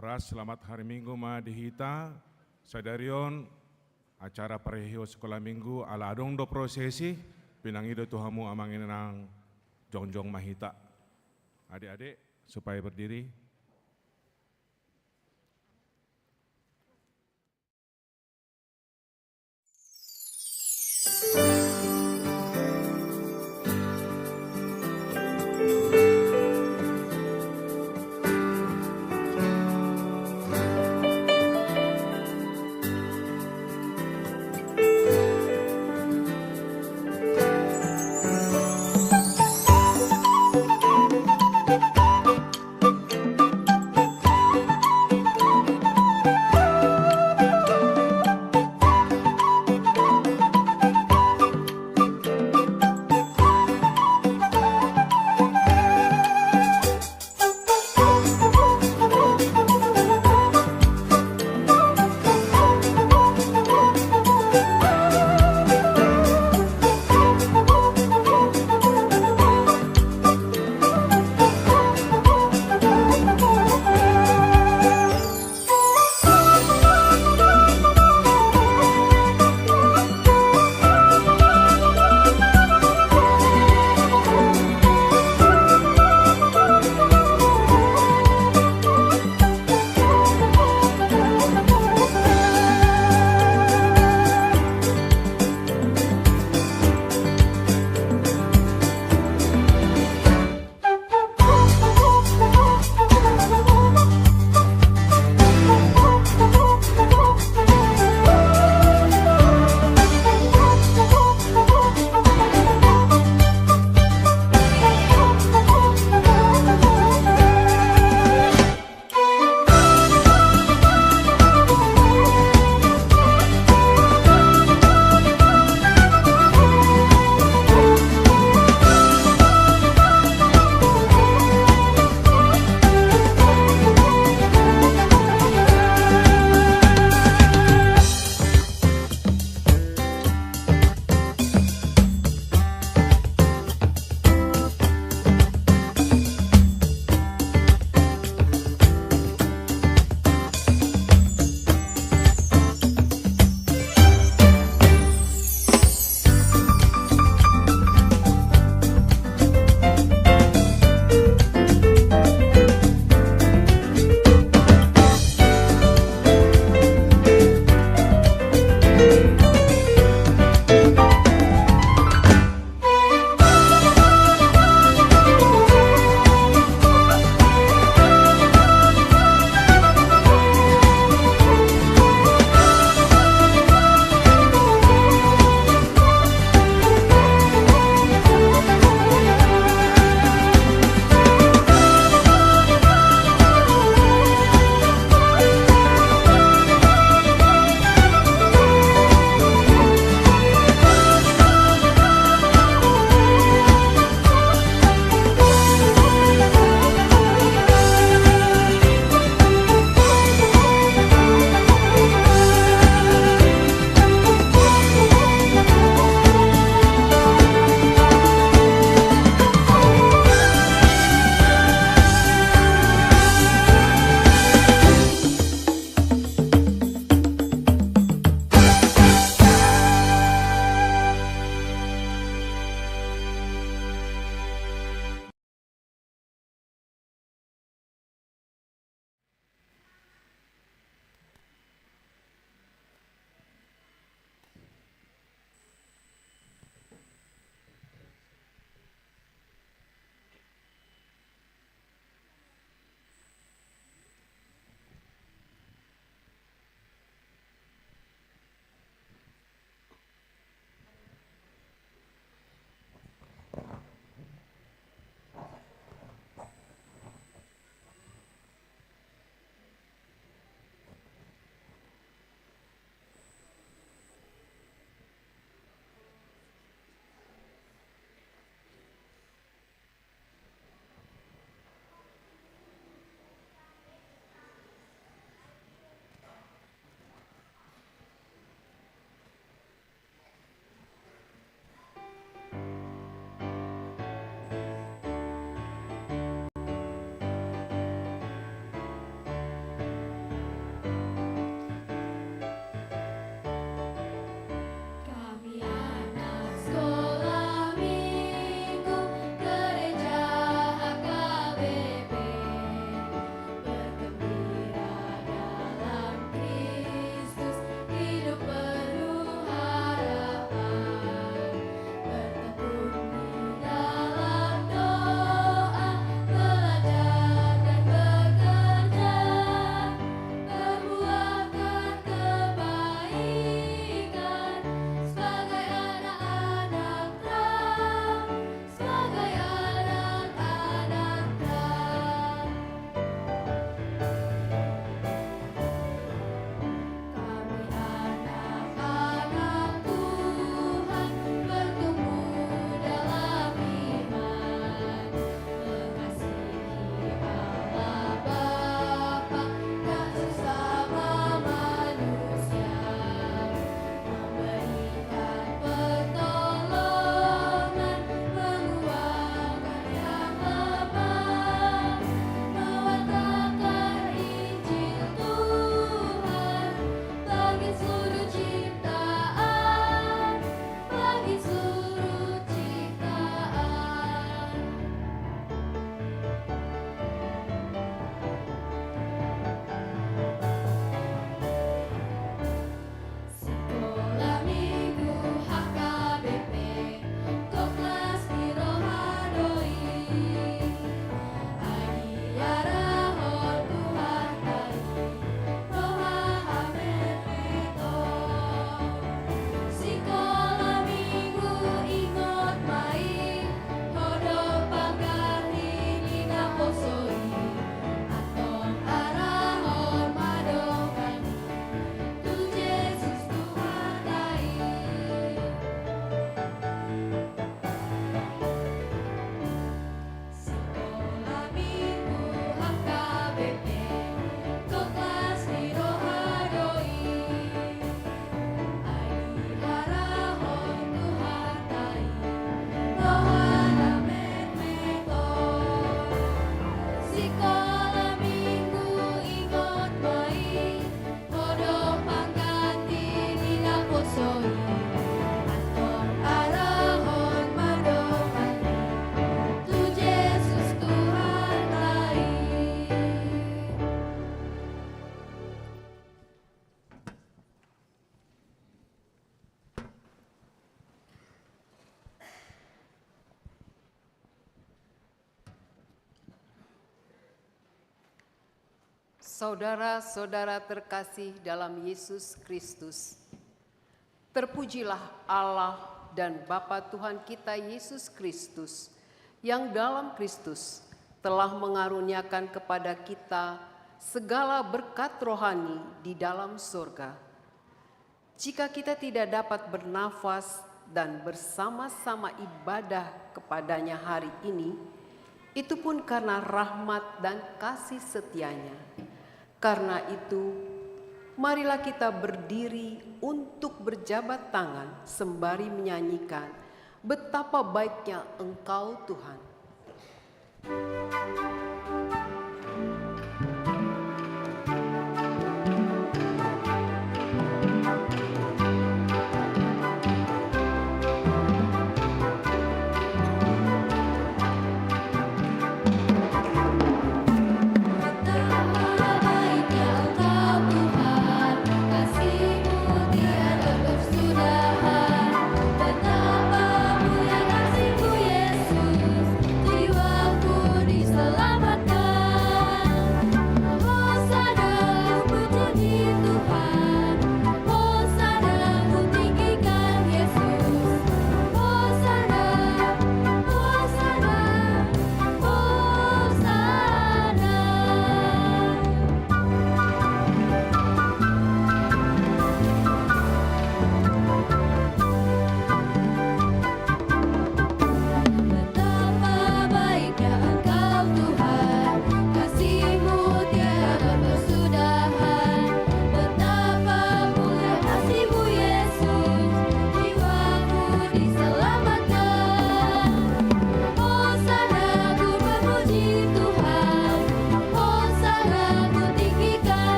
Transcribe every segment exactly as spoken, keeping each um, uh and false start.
Horas, selamat hari Minggu ma di hita. Sadari on acara parheheon Sekolah Minggu, ala adong do prosesi, pinangido tu hamu amang inang jongjong ma hita. Adik-adik, supaya berdiri. Saudara-saudara terkasih dalam Yesus Kristus, terpujilah Allah dan Bapa Tuhan kita Yesus Kristus, yang dalam Kristus telah mengaruniakan kepada kita segala berkat rohani di dalam sorga. Jika kita tidak dapat bernafas dan bersama-sama ibadah kepada-Nya hari ini, itu pun karena rahmat dan kasih setia-Nya. Karena itu, marilah kita berdiri untuk berjabat tangan sembari menyanyikan, "Betapa baiknya Engkau, Tuhan."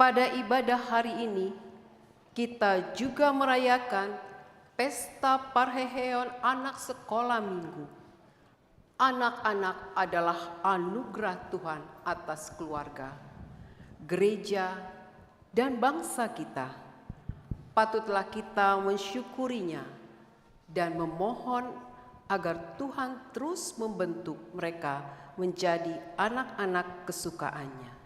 Pada ibadah hari ini, kita juga merayakan pesta parheheon anak sekolah minggu. Anak-anak adalah anugerah Tuhan atas keluarga, gereja, dan bangsa kita. Patutlah kita mensyukurinya dan memohon agar Tuhan terus membentuk mereka menjadi anak-anak kesukaan-Nya.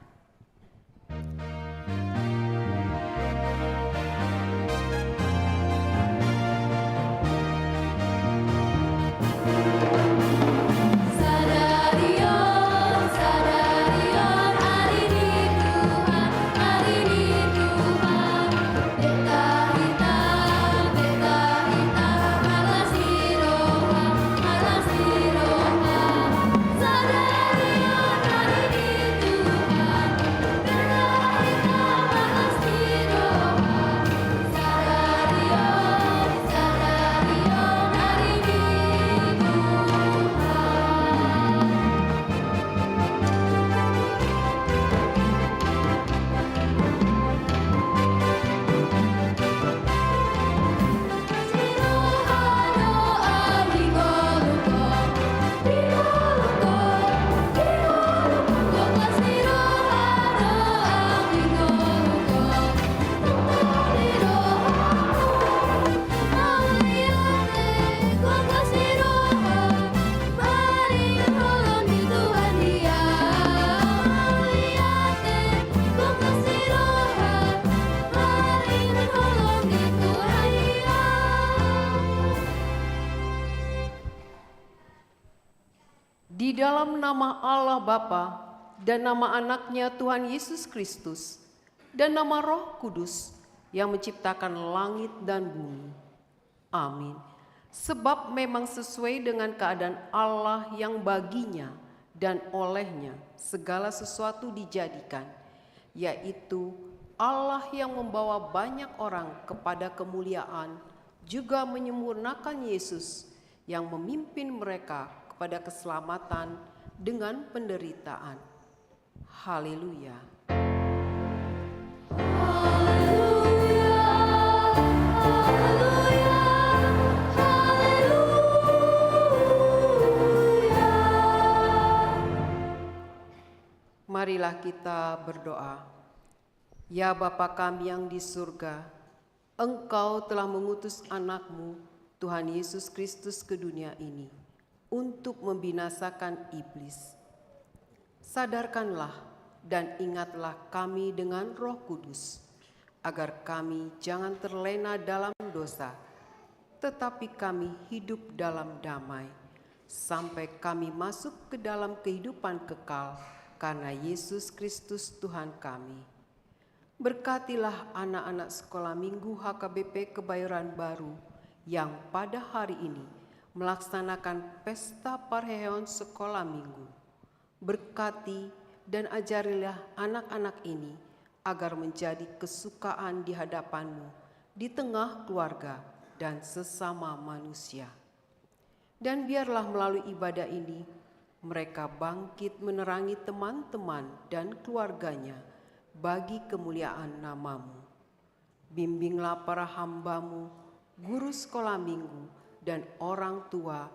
Di dalam nama Allah Bapa, dan nama Anaknya Tuhan Yesus Kristus, dan nama Roh Kudus yang menciptakan langit dan bumi. Amin. Sebab memang sesuai dengan keadaan Allah yang baginya dan olehnya segala sesuatu dijadikan, yaitu Allah yang membawa banyak orang kepada kemuliaan, juga menyempurnakan Yesus yang memimpin mereka kepada keselamatan dengan penderitaan. Haleluya. Marilah kita berdoa. Ya Bapa kami yang di surga, Engkau telah mengutus Anak-Mu, Tuhan Yesus Kristus, ke dunia ini untuk membinasakan iblis. Sadarkanlah dan ingatlah kami dengan Roh Kudus, agar kami jangan terlena dalam dosa, tetapi kami hidup dalam damai, sampai kami masuk ke dalam kehidupan kekal karena Yesus Kristus Tuhan kami. Berkatilah anak-anak sekolah minggu H K B P Kebayoran Baru yang pada hari ini melaksanakan pesta parheheon sekolah minggu. Berkati dan ajarilah anak-anak ini agar menjadi kesukaan di hadapan-Mu di tengah keluarga dan sesama manusia. Dan biarlah melalui ibadah ini, mereka bangkit menerangi teman-teman dan keluarganya bagi kemuliaan nama-Mu. Bimbinglah para hamba-Mu, guru sekolah minggu, dan orang tua,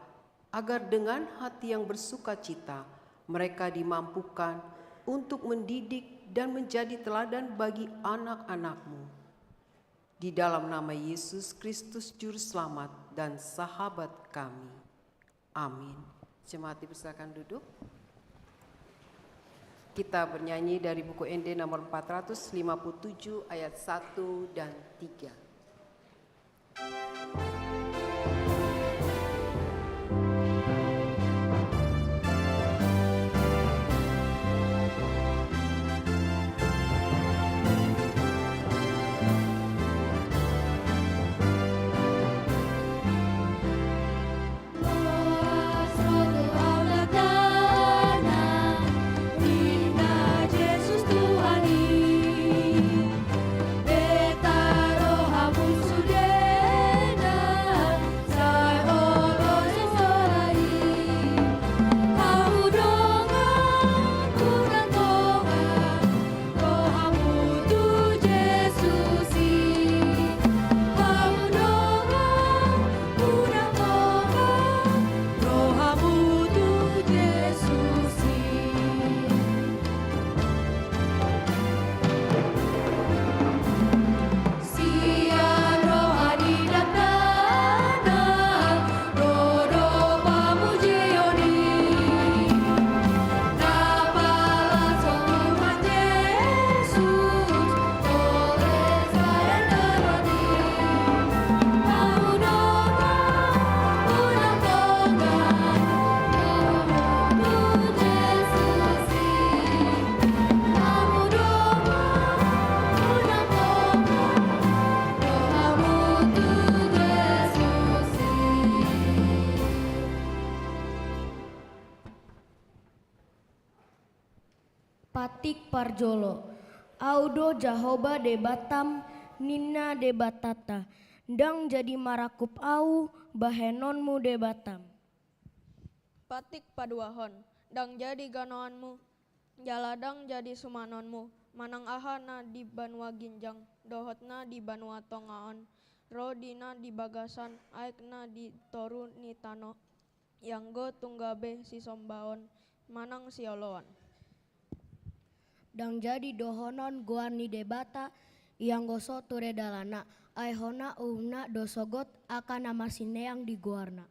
agar dengan hati yang bersukacita mereka dimampukan untuk mendidik dan menjadi teladan bagi anak-anak-Mu. Di dalam nama Yesus Kristus, Juru Selamat dan Sahabat kami. Amin. Jemaat dipersilakan duduk. Kita bernyanyi dari buku Ende nomor empat ratus lima puluh tujuh, ayat satu dan tiga. Patik parjolo. Au do Jahowa Debatam, ninna Debatanta, ndang jadi marangkup au bahenonmu Debatam. Patik paduahon. Ndang jadi ganoanmu, jala ndang jadi sumanonmu, manang aha na di banua ginjang, dohot na di banua tonga on, ro di na di bagasan aek na di toru ni tano, ianggo tung gabe sisombaon manang sioloan. Ndang jadi dohonon goar ni Debata, ianggo so ture dalanna, ai hona uhumna do sogot angka na marsineang di goarna.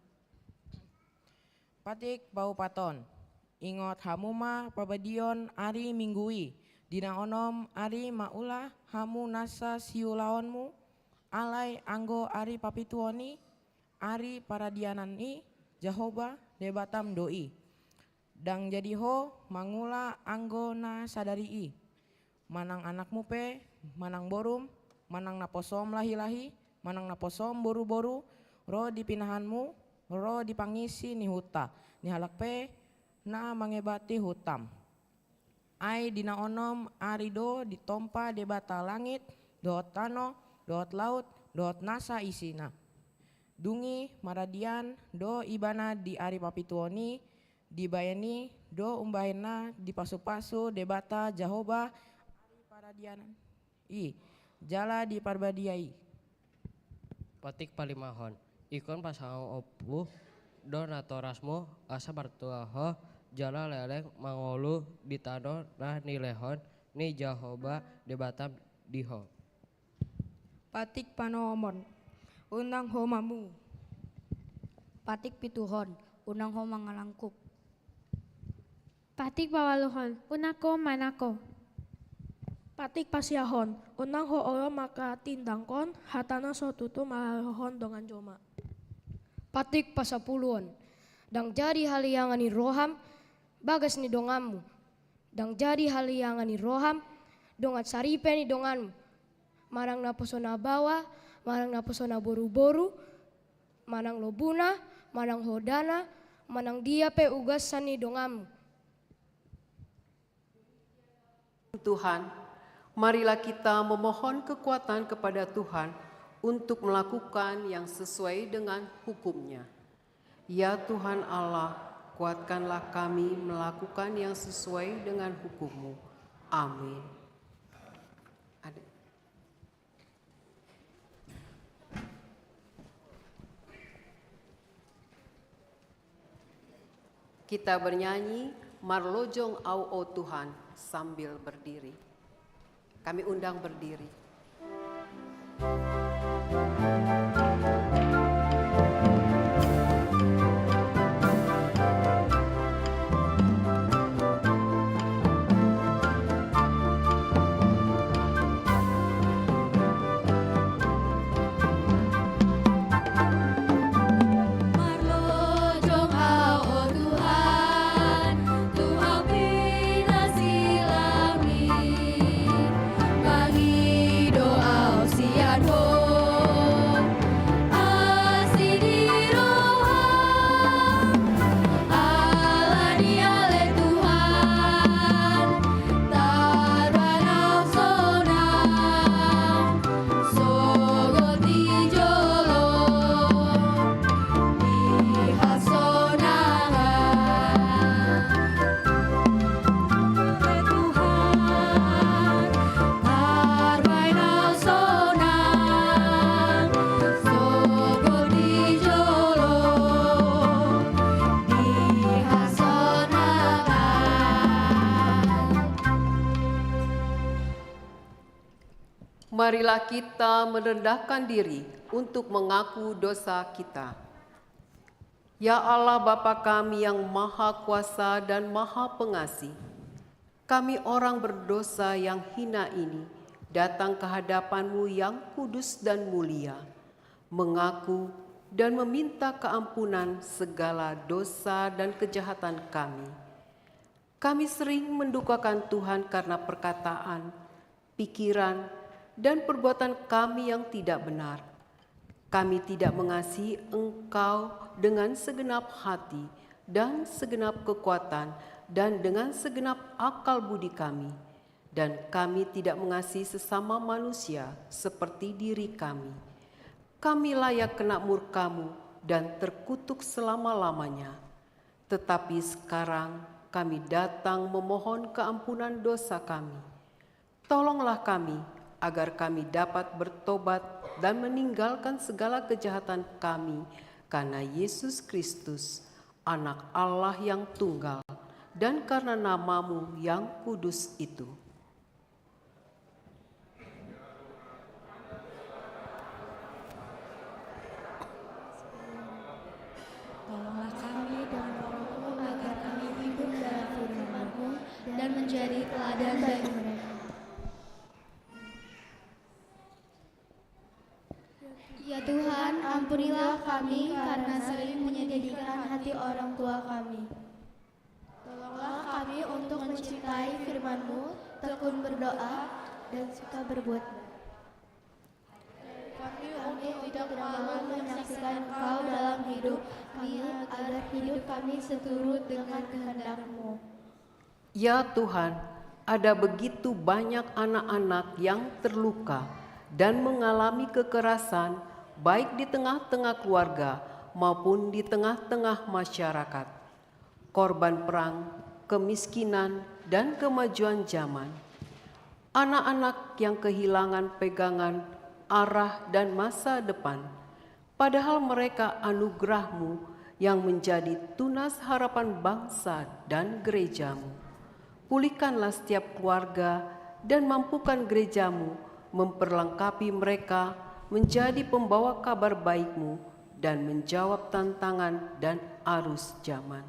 Patik paupaton. Ingot hamu ma parbadiaon ari Minggu i, di na onom ari mangula hamu nasa siulaonmu, alai anggo ari papituon i, ari paradianan i, Jahowa Debatam do i. Ndang jadi ho mangula anggo na sadari i. Manang anakmu pe, manang borum, manang naposom lahi-lahi, manang naposom boru-boru, ro di pinahanmu, ro di pangisi ni huta, ni halak pe na mangebati hutam. Ai di na onom ari do ditompa Debata langit, dohot tano, dohot laut, dohot nasa isina. Dung i maradian do ibana di ari papituon i, dibaen i do umbahenna dipasu-pasu Debata Jahowa ari paradianan i, jala diparbadia i. Patik palimahon. Ingkon pasangaphon do natorasmu, asa martua ho, jala leleng mangolu di tano na nilehon ni Jahowa Debatam di Ho. Patik panomon, unang ho mamu. Patik pituhon, unang ho mangalangkup. Patik paualuhon, unang ho manangko. Patik pasiahon, unang ho olo mangkatindangkon hata na so tutu marharohon dongan jolma. Patik pasapuluhon, ndang jadi haliangan ni roham bagas ni donganmu. Ndang jadi haliangan ni roham dongan saripe ni donganmu, manang naposo na baoa, manang naposo na boruboru, manang lobuna, manang hodana, manang dia pe ugasan ni donganmu. Tuhan, marilah kita memohon kekuatan kepada Tuhan untuk melakukan yang sesuai dengan hukum-Nya. Ya Tuhan Allah, kuatkanlah kami melakukan yang sesuai dengan hukum-Mu. Amin. Ada. Kita bernyanyi Marlojong Au O Tuhan sambil berdiri. Kami undang berdiri. Marilah kita merendahkan diri untuk mengaku dosa kita. Ya Allah, Bapa kami yang Maha Kuasa dan Maha Pengasih, kami orang berdosa yang hina ini datang ke hadapan-Mu yang kudus dan mulia, mengaku dan meminta keampunan segala dosa dan kejahatan kami. Kami sering mendukakan Tuhan karena perkataan, pikiran, dan perbuatan kami yang tidak benar. Kami tidak mengasihi Engkau dengan segenap hati dan segenap kekuatan dan dengan segenap akal budi kami. Dan kami tidak mengasihi sesama manusia seperti diri kami. Kami layak kena murka-Mu dan terkutuk selama-lamanya. Tetapi sekarang kami datang memohon keampunan dosa kami. Tolonglah kami, agar kami dapat bertobat dan meninggalkan segala kejahatan kami, karena Yesus Kristus, Anak Allah yang tunggal, dan karena nama-Mu yang kudus itu. Tolonglah kami dengan Roh-Mu agar kami hidup dalam firman-Mu dan menjadi teladan bagi mereka. Ya Tuhan, ampunilah kami karena sering menyedihkan hati orang tua kami. Tolonglah kami untuk mencintai firman-Mu, tekun berdoa, dan suka berbuat baik. Kami untuk tidak malu menyaksikan Engkau dalam hidup kami, agar hidup kami seturut dengan kehendak-Mu. Ya Tuhan, ada begitu banyak anak-anak yang terluka dan mengalami kekerasan, baik di tengah-tengah keluarga maupun di tengah-tengah masyarakat. Korban perang, kemiskinan, dan kemajuan zaman. Anak-anak yang kehilangan pegangan, arah, dan masa depan. Padahal mereka anugerah-Mu yang menjadi tunas harapan bangsa dan gereja-Mu. Pulihkanlah setiap keluarga dan mampukan gereja-Mu memperlengkapi mereka menjadi pembawa kabar baik-Mu dan menjawab tantangan dan arus zaman.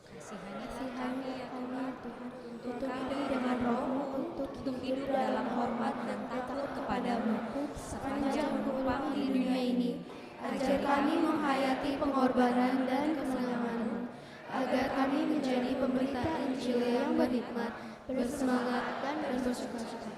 Kasihanilah kami, ya Tuhan, tuntun kami dengan Roh-Mu untuk hidup dalam hormat dan takut kepada-Mu sepanjang menumpang di dunia ini. Ajar kami menghayati pengorbanan dan kemenangan-Mu, agar kami menjadi pemberita Injil yang berhikmat, bersemangat, dan bersukacita.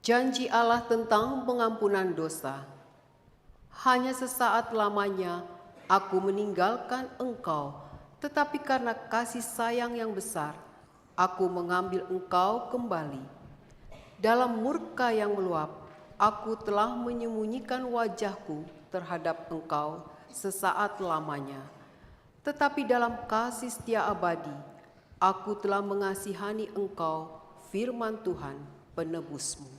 Janji Allah tentang pengampunan dosa. Hanya sesaat lamanya Aku meninggalkan engkau, tetapi karena kasih sayang yang besar, Aku mengambil engkau kembali. Dalam murka yang meluap, Aku telah menyembunyikan wajah-Ku terhadap engkau sesaat lamanya. Tetapi dalam kasih setia abadi, Aku telah mengasihani engkau, firman Tuhan, penebusmu.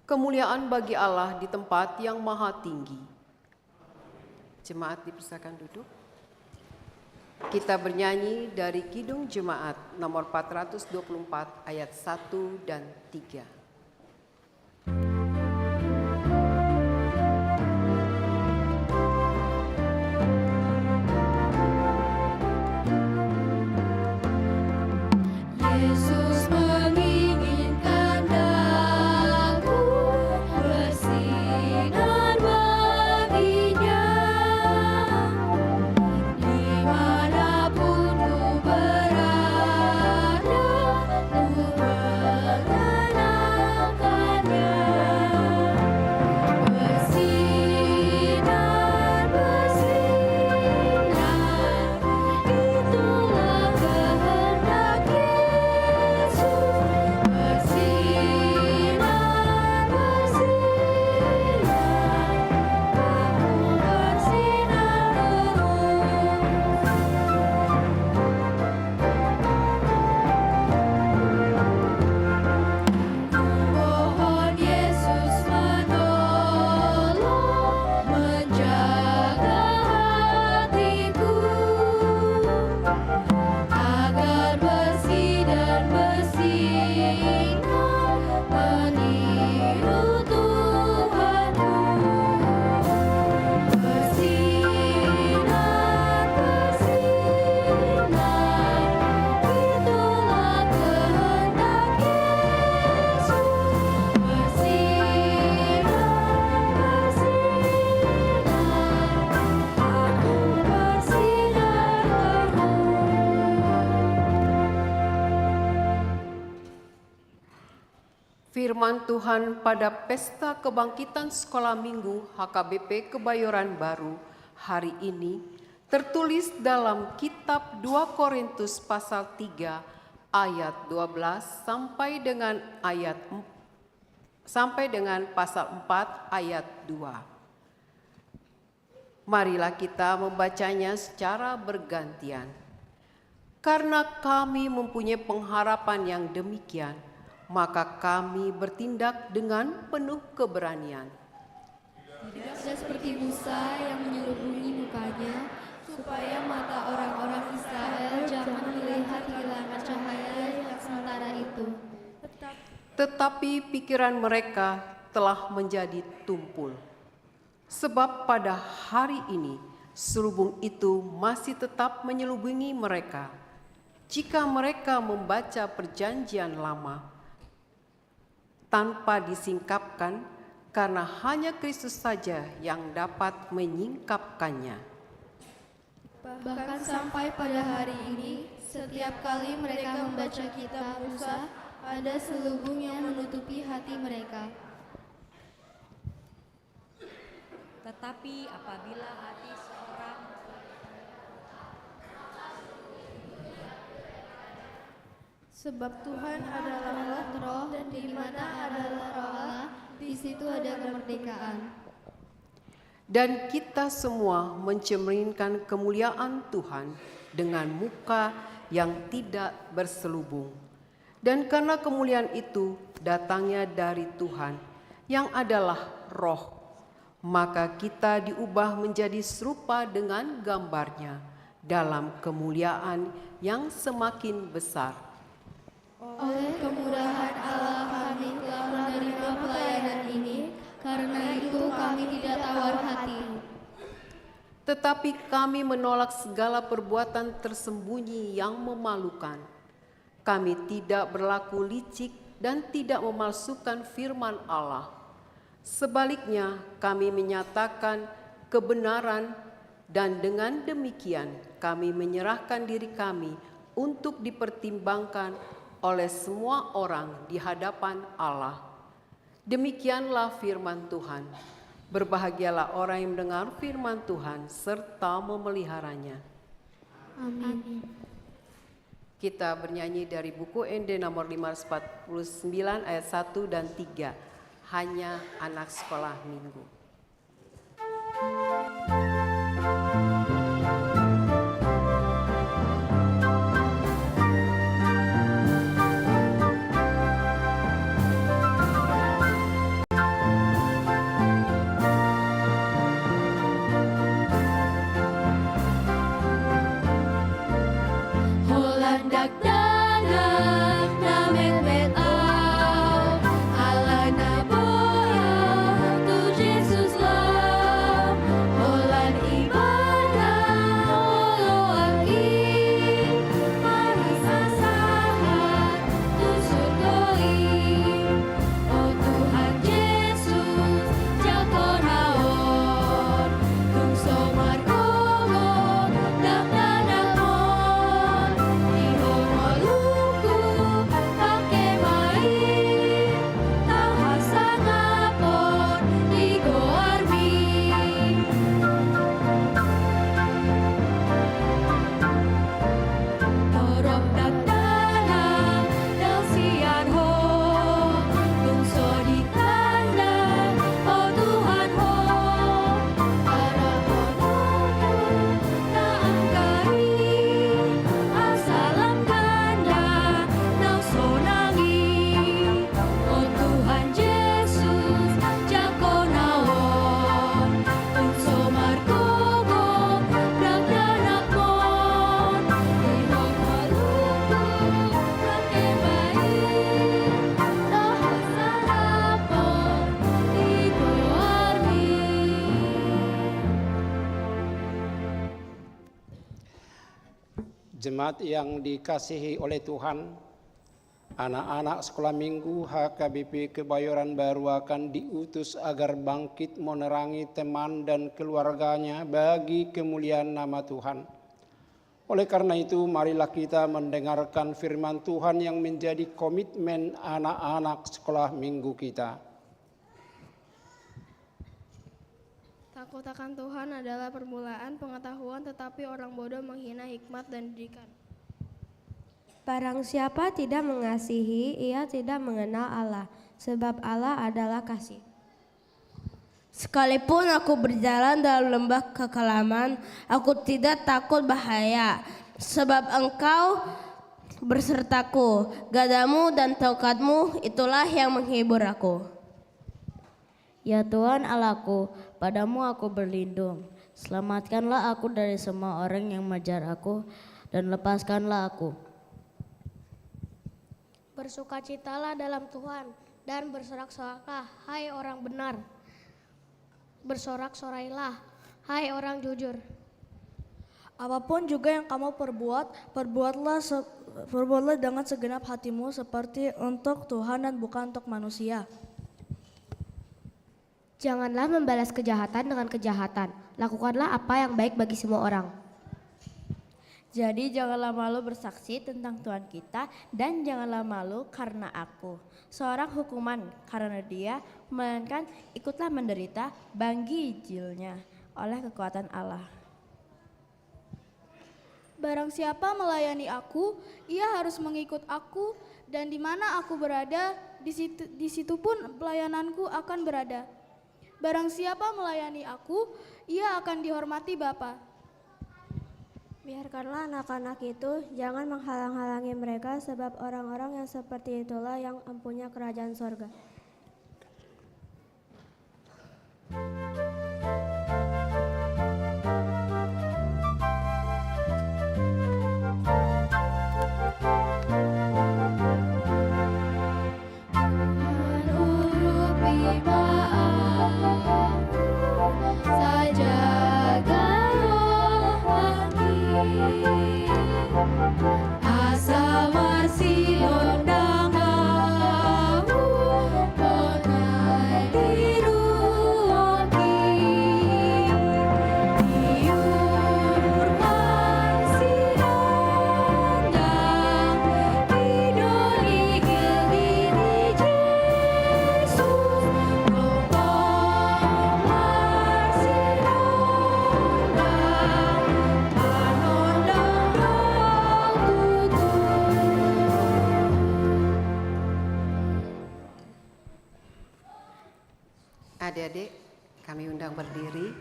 Kemuliaan bagi Allah di tempat yang maha tinggi. Jemaat dipersilakan duduk. Kita bernyanyi dari Kidung Jemaat nomor empat ratus dua puluh empat, ayat satu dan tiga. Yesus menginginkan daku bersinar bagi-Nya. Di mana pun ku berada, ku mengenangkan-Nya. Bersinar, bersinar, itulah kehendak Yesus. Bersinar, bersinar, aku bersinar terus. Mohon Yesus menolong, menjaga hatiku, agar bersih dan bersinar meniru Tuhanku. Bersinar, bersinar, itulah kehendak Yesus. Bersinar, bersinar, aku bersinar terus. Firman Tuhan pada Pesta Kebangkitan Sekolah Minggu H K B P Kebayoran Baru hari ini tertulis dalam kitab dua Korintus pasal tiga ayat dua belas sampai dengan ayat em-, sampai dengan pasal empat ayat dua. Marilah kita membacanya secara bergantian. Karena kami mempunyai pengharapan yang demikian, maka kami bertindak dengan penuh keberanian. Tidak seperti Musa yang menyelubungi mukanya, supaya mata orang-orang Israel jangan melihat hilangnya cahaya yang sementara itu. Tetapi pikiran mereka telah menjadi tumpul. Sebab pada hari ini selubung itu masih tetap menyelubungi mereka. Jika mereka membaca Perjanjian Lama, tanpa disingkapkan, karena hanya Kristus saja yang dapat menyingkapkannya. Bahkan sampai pada hari ini, setiap kali mereka membaca kitab Musa, ada selubung yang menutupi hati mereka. Tetapi apabila hati seorang Sebab Tuhan adalah roh, dan di mana ada roh Allah, di situ ada kemerdekaan. Dan kita semua mencerminkan kemuliaan Tuhan dengan muka yang tidak berselubung. Dan karena kemuliaan itu datangnya dari Tuhan, yang adalah Roh, maka kita diubah menjadi serupa dengan gambar-Nya dalam kemuliaan yang semakin besar. Oleh kemurahan Allah kami telah menerima pelayanan ini, karena itu kami tidak tawar hati. Tetapi kami menolak segala perbuatan tersembunyi yang memalukan. Kami tidak berlaku licik dan tidak memalsukan firman Allah. Sebaliknya, kami menyatakan kebenaran, dan dengan demikian kami menyerahkan diri kami untuk dipertimbangkan oleh semua orang di hadapan Allah. Demikianlah firman Tuhan. Berbahagialah orang yang mendengar firman Tuhan serta memeliharanya. Amin. Kita bernyanyi dari buku Ende nomor lima ratus empat puluh sembilan ayat satu dan tiga. Hanya anak sekolah minggu. Holan dakdanak na metmet au, alana boha tu Jesus lam. Holan Ibana oloan i, marsasahat tu surgo i. O Tuhan Jesus, jangkon au on, tung so margogo dakdanak on. Di ho ngolungku, pangke ma i, tau hasangapon di goarmi. Torop dakdanak na sian Ho, tung so ditanda, o Tuhan Ho. Arahononku na angka i, asa lam ganda na sonang i. O Tuhan Jesus, jangkon au on, tung so margogo dakdanak on. Di ho ngolungku, pangke ma i, tau hasangapon di goarmi. Jemaat yang dikasihi oleh Tuhan, anak-anak Sekolah Minggu H K B P Kebayoran Baru akan diutus agar bangkit menerangi teman dan keluarganya bagi kemuliaan nama Tuhan. Oleh karena itu, marilah kita mendengarkan firman Tuhan yang menjadi komitmen anak-anak Sekolah Minggu kita. Takut akan Tuhan adalah permulaan pengetahuan, tetapi orang bodoh menghina hikmat dan didikan. Barang siapa tidak mengasihi, ia tidak mengenal Allah, sebab Allah adalah kasih. Sekalipun aku berjalan dalam lembah kekelaman, aku tidak takut bahaya, sebab Engkau bersertaku, gadamu dan tongkatmu, itulah yang menghibur aku. Ya Tuhan Allahku, padamu aku berlindung. Selamatkanlah aku dari semua orang yang mengejar aku, dan lepaskanlah aku. Bersukacitalah dalam Tuhan, dan bersorak-soraklah, hai orang benar. Bersorak-sorailah, hai orang jujur. Apapun juga yang kamu perbuat, perbuatlah se-, perbuatlah dengan segenap hatimu seperti untuk Tuhan dan bukan untuk manusia. Janganlah membalas kejahatan dengan kejahatan. Lakukanlah apa yang baik bagi semua orang. Jadi, janganlah malu bersaksi tentang Tuhan kita, dan janganlah malu karena aku, seorang hukuman karena Dia, melainkan ikutlah menderita bagi Injilnya oleh kekuatan Allah. Barang siapa melayani aku, ia harus mengikut aku, dan di mana aku berada, di situ, di situ pun pelayananku akan berada. Barang siapa melayani aku, ia akan dihormati Bapa. Biarkanlah anak-anak itu, jangan menghalang-halangi mereka, sebab orang-orang yang seperti itulah yang empunya kerajaan sorga. Asa marsinondang ahu, hona diruoki. Diur marsinondang, i do nigil ni Jesus, tongtong marsinondang. Adik-adik, kami undang berdiri.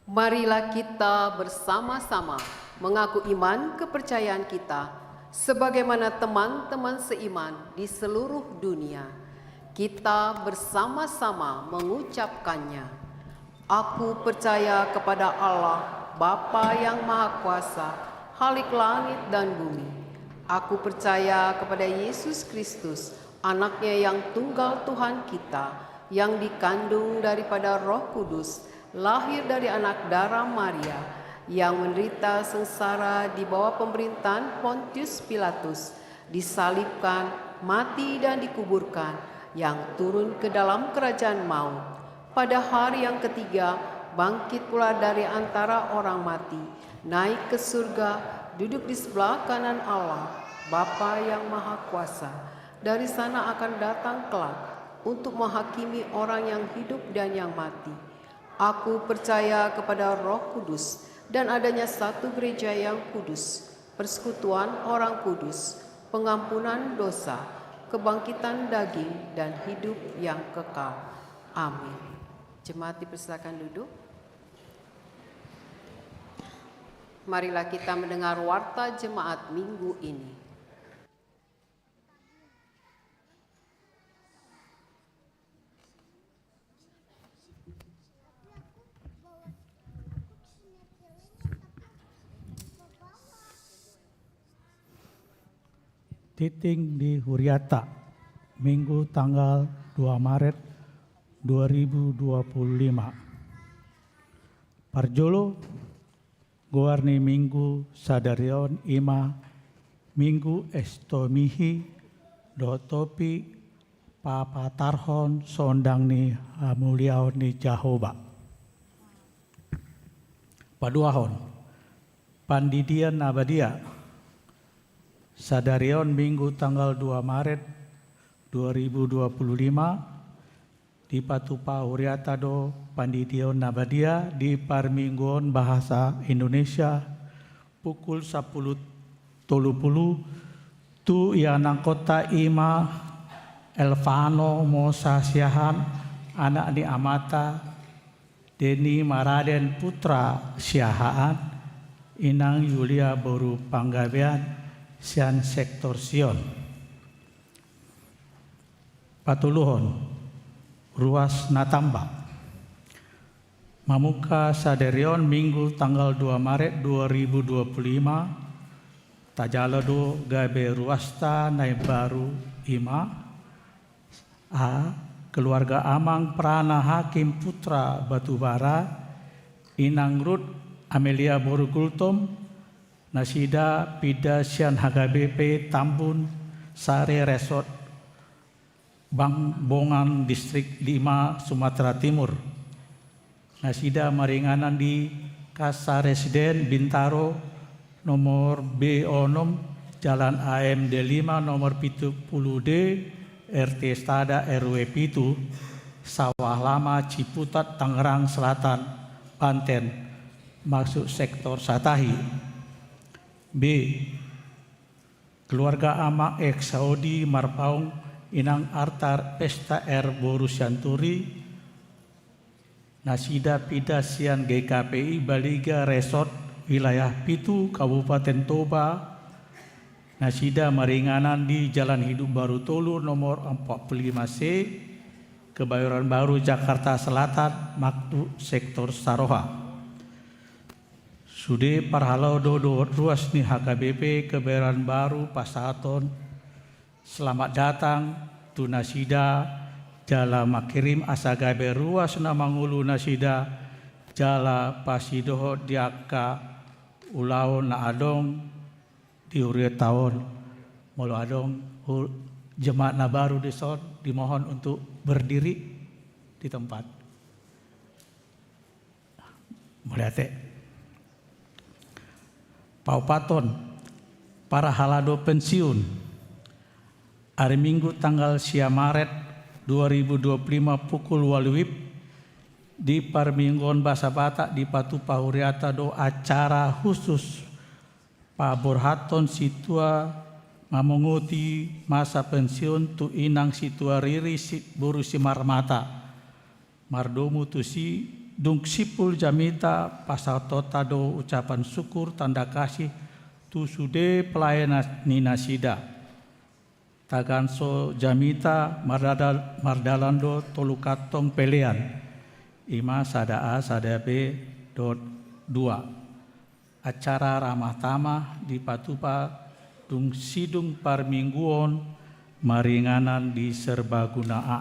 Marilah kita bersama-sama mengaku iman kepercayaan kita sebagaimana teman-teman seiman di seluruh dunia. Kita bersama-sama mengucapkannya. Aku percaya kepada Allah, Bapa yang Maha Kuasa, Khalik langit dan bumi. Aku percaya kepada Yesus Kristus, Anaknya yang tunggal Tuhan kita, yang dikandung daripada Roh Kudus, lahir dari anak dara Maria, yang menderita sengsara di bawah pemerintahan Pontius Pilatus, disalibkan, mati dan dikuburkan, yang turun ke dalam kerajaan maut. Pada hari yang ketiga, bangkit pula dari antara orang mati, naik ke surga, duduk di sebelah kanan Allah, Bapa yang Maha Kuasa. Dari sana akan datang kelak untuk menghakimi orang yang hidup dan yang mati. Aku percaya kepada Roh Kudus dan adanya satu gereja yang kudus, persekutuan orang kudus, pengampunan dosa, kebangkitan daging, dan hidup yang kekal. Amin. Jemaat dipersilakan duduk. Marilah kita mendengar warta jemaat minggu ini. Titik di huriata, Minggu tanggal dua Maret dua ribu dua puluh lima. Parjolo, goar ni Minggu sadari on i ma Minggu Estomihi, dohot topi papatarhon sondang ni hamuliaon ni Jahowa. Paduahon, Pandidion na Badia. Sadari on Minggu tanggal dua Maret dua ribu dua puluh lima, dipatupa huriata do Pandidion na Badia di parmingguon bahasa Indonesia pukul sampulu tolu pulu tu ianakkonta i ma Elvano Mosa Siahaan, anak ni amanta Deni Maraden putra Siahaan, inang Yulia boru Panggabean sian sektor Sion. Patoluhon, ruas na tamba. Mamungka sadari on Minggu tanggal dua Maret dua ribu dua puluh lima, tajalo do gabe ruasta na imbaru i ma, a, Keluarga Amang Prana Hakim Putra Batubara, Inang Ruth Amelia boru Gultom, nasida pinda sian H K B P Tambun Sari Resort Bang-, Bongan, Distrik lima, Sumatera Timur. Nasida maringanan di Casa Residen Bintaro, nomor B onom, Jalan A M D lima, nomor pitu pulu D, R T Sada, R W pitu, Sawah Lama, Ciputat, Tangerang Selatan, Banten, masuk sektor Satahi. B. Keluarga Amang Eksaudi Marpaung, Inang Arta Pesta R boru Sianturi, nasida pinda sian G K P I Baliga Resort, wilayah pitu, Kabupaten Toba, nasida maringanan di Jalan Hidup Baru tolu, nomor empat puluh lima C, Kebayoran Baru, Jakarta Selatan, masuk sektor Saroha. Sude parhalado dohot ruas ni H K B P Kebayoran Baru pasahathon selamat datang tu nasida, jala mangkirim asa gabe ruas na mangolu nasida, jala pasidohot di angka ulaon na adong di hurianta on. Molo adong hu-, jemaat na baru dison, dimohon untuk berdiri di tempat. Mauliate. Paopathon, parhalado pensiun. Ari Minggu tanggal sia Maret dua ribu dua puluh lima pukul ualu WIB, di parmingguon bahasa Batak dipatupa hurianta do acara khusus paborhathon sintua mamongoti masa pensiun tu Inang Sintua Riri si-, boru Simarmata. Mardomu tusi, dung simpul jamita, pasahathonta do ucapan syukur tanda kasih tu sude pelayanan ni nasida. Tagan so jamita mardadal-, mardalan do tolu kantong pelean, i ma sada A, sada B dohot dua. Acara ramah tamah dipatupa dung sidung parmingguon maringanan di Serbaguna A.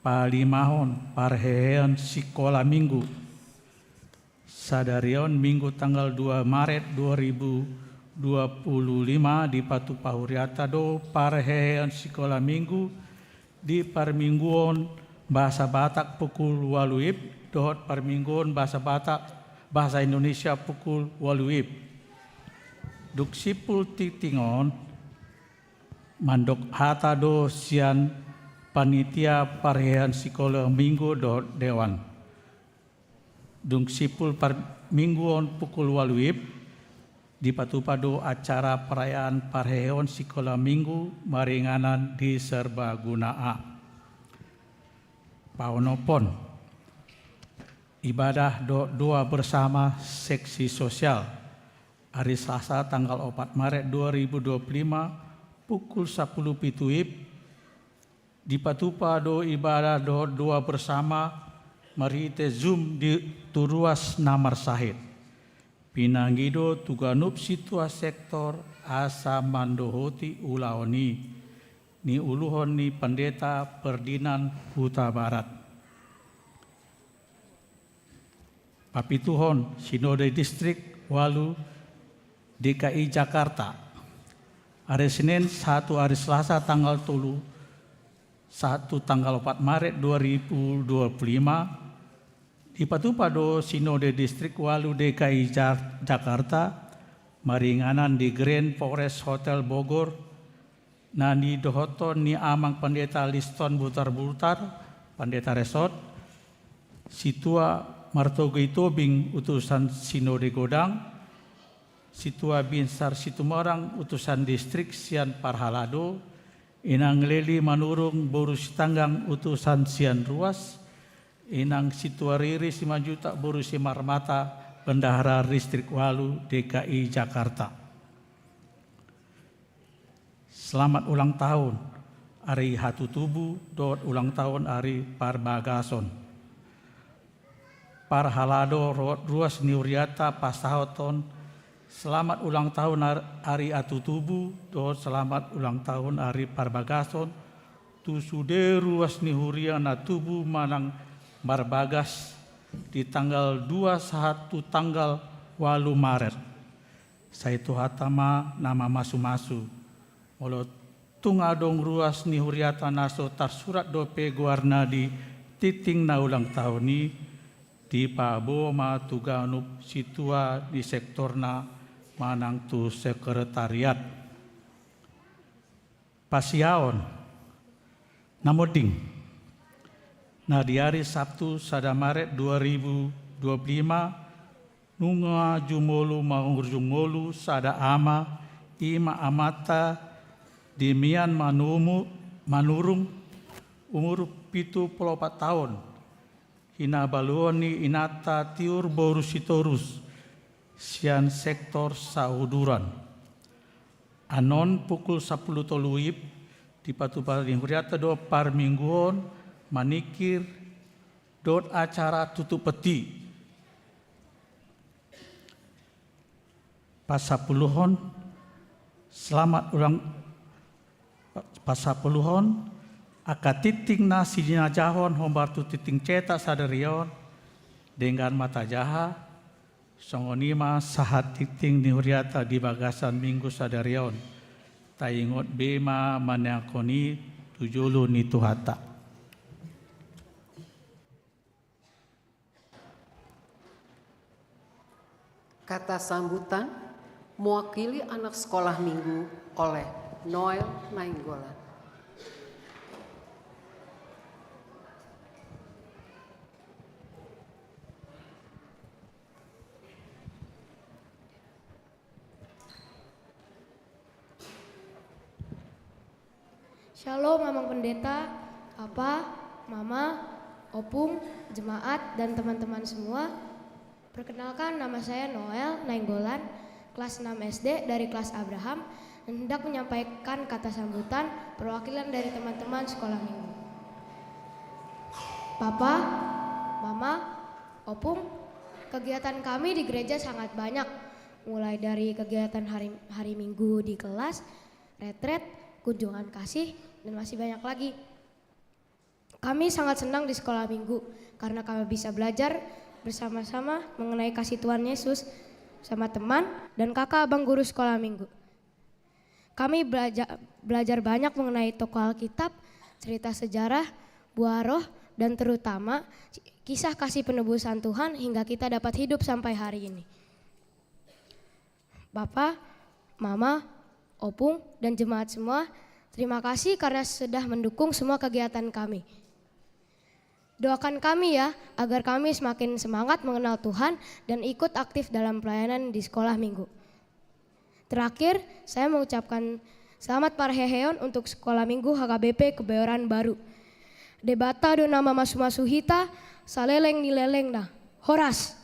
Palimahon, parheheon sikola Minggu. Sadari on Minggu tanggal dua Maret dua ribu dua puluh lima dipatupa hurianta do parheheon sikola Minggu di parmingguon bahasa Batak pukul ualu WIB dohot parmingguon bahasa Batak, bahasa Indonesia pukul ualu WIB. Dung simpul tingting on, mandok hata do sian panitia parheheon sikola Minggu dohot dewan. Dung simpul parmingguon pukul ualu WIB, dipatupa do acara perayaan parheheon sikola Minggu maringanan di Serbaguna A. Paonomhon, ibadah do-, doa bersama seksi sosial. Ari Selasa tanggal opat Maret dua ribu dua puluh lima pukul sapuluh pitu WIB, dipatupa do ibadah dohot doa bersama marhite Zoom di tu ruas na marsahit. Pinangido tu ganup sintua sektor asa mandohoti ulaon i, niuluhon ni Pandeta Ferdinand Hutabarat. Papituhon, Sinode Distrik ualu D K I Jakarta. Ari Senin sahat tu ari Selasa tanggal tolu sahat tu tanggal opat Maret dua ribu dua puluh lima, dipatupa do Sinode Distrik ualu D K I Ja-, Jakarta, maringanan di Grand Forest Hotel Bogor, na nidohothon ni Amang Pandeta Liston Butarbutar, Pandeta Resort, Sintua Martogi Tobing, Utusan Sinode Godang, Sintua Binsar Situmorang, Utusan Distrik sian parhalado, Inang Leli Manurung, boru Sitanggang, Utusan sian ruas, Inang Sintua Riri Simanjuntak, boru Simarmata, Bendahara Distrik ualu D K I Jakarta. Selamat ulang tahun ari hatutubu dohot ulang tahun ari parbagason. Parhalado dohot ruas ni hurianta pasahathon selamat ulang tahun ar-, ari hatutubu dohot selamat ulang tahun ari parbagason tu sude ruas ni huria na tubu manang marbagas di tanggal dua sahat tu tanggal ualu Maret. Sai Tuhanta ma na mamasumasu. Molo tung adong ruas ni huriata na so tarsurat dope goarna di tingting na ulang taon i, dipaboa ma tu ganup sintua di sektorna manang tu sekretariat. Pasiaon na monding. Na di ari Sabtu sada Maret dua ribu dua puluh lima, nunga jumolo mangujung ngolu sada ama, i ma amanta Demian Manumu-, Manurung, umur pitu pulu opat taon, hinabaluon ni inanta Tiur boru Sitorus, sian sektor Sauduran. Annon pukul sampulu tolu wib, dipatupa ni huriata do parmingguon, manikir, dohot acara tutup peti. Pasampuluhon, selamat ulang, pasampuluhon, angka tingting na sinajahon hombar tu tingting cetak sadari on, denggan ma tajaha, songon i ma sahat tingting ni huriata di bagasan minggu sadari on. Taingot be ma maneangkon i tu jolo ni Tuhanta. Kata sambutan mewakili anak sekolah minggu oleh Noel Nainggolan. Shalom, Amang Pendeta, Papa, Mama, Opung, jemaat, dan teman-teman semua. Perkenalkan, nama saya Noel Nainggolan, kelas enam S D dari kelas Abraham, dan hendak menyampaikan kata sambutan perwakilan dari teman-teman sekolah minggu. Papa, Mama, Opung, kegiatan kami di gereja sangat banyak, mulai dari kegiatan hari, hari Minggu di kelas, retret, kunjungan kasih, dan masih banyak lagi. Kami sangat senang di sekolah minggu karena kami bisa belajar bersama-sama mengenai kasih Tuhan Yesus sama teman dan kakak abang guru sekolah minggu. Kami belaja-, belajar banyak mengenai tokoh Alkitab, cerita sejarah, buah roh, dan terutama kisah kasih penebusan Tuhan hingga kita dapat hidup sampai hari ini. Bapa, Mama, Opung, dan jemaat semua, terima kasih karena sudah mendukung semua kegiatan kami. Doakan kami ya, agar kami semakin semangat mengenal Tuhan dan ikut aktif dalam pelayanan di sekolah minggu. Terakhir, saya mengucapkan selamat parheheon untuk sekolah minggu H K B P Kebayoran Baru. Debata do na mamasumasu hita, saleleng ni lelengna. Horas.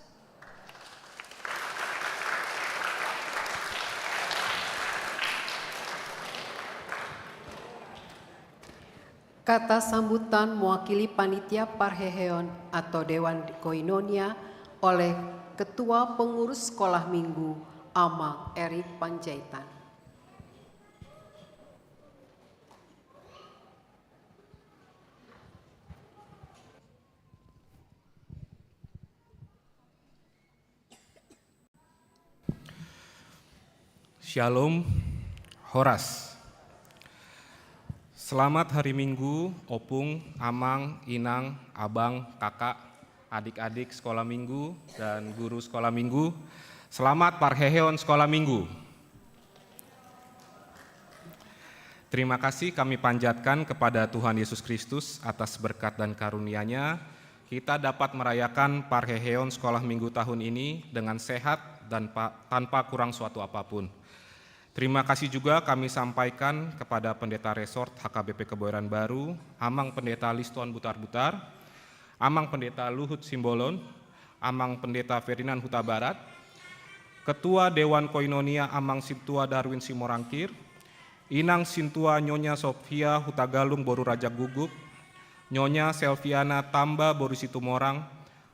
Kata sambutan mewakili panitia parheheon atau Dewan Koinonia oleh Ketua Pengurus Sekolah Minggu, Amang Erik Panjaitan. Shalom, horas. Selamat hari Minggu, Opung, Amang, Inang, Abang, Kakak, adik-adik sekolah minggu, dan guru sekolah minggu. Selamat parheheon sekolah minggu. Terima kasih kami panjatkan kepada Tuhan Yesus Kristus atas berkat dan karunia-Nya, kita dapat merayakan parheheon sekolah minggu tahun ini dengan sehat dan pa-, tanpa kurang suatu apapun. Terima kasih juga kami sampaikan kepada Pendeta Resort H K B P Kebayoran Baru, Amang Pendeta Liston Butarbutar, Amang Pendeta Luhut Simbolon, Amang Pendeta Ferdinand Hutabarat, Ketua Dewan Koinonia Amang Sintua Darwin Simorangkir, Inang Sintua Nyonya Sofia Hutagalung boru Raja Guguk, Nyonya Selviana Tamba boru Situmorang,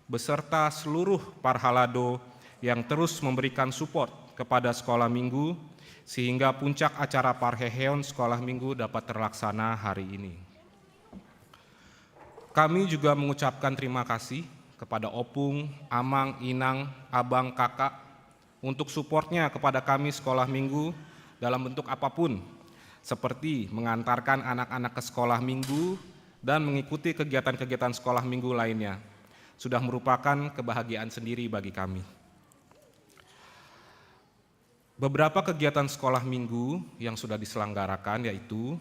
beserta seluruh parhalado yang terus memberikan support kepada sekolah minggu, sehingga puncak acara parheheon sekolah minggu dapat terlaksana hari ini. Kami juga mengucapkan terima kasih kepada opung, amang, inang, abang, kakak untuk supportnya kepada kami sekolah minggu dalam bentuk apapun, seperti mengantarkan anak-anak ke sekolah minggu dan mengikuti kegiatan-kegiatan sekolah minggu lainnya. Sudah merupakan kebahagiaan sendiri bagi kami. Beberapa kegiatan sekolah minggu yang sudah diselenggarakan yaitu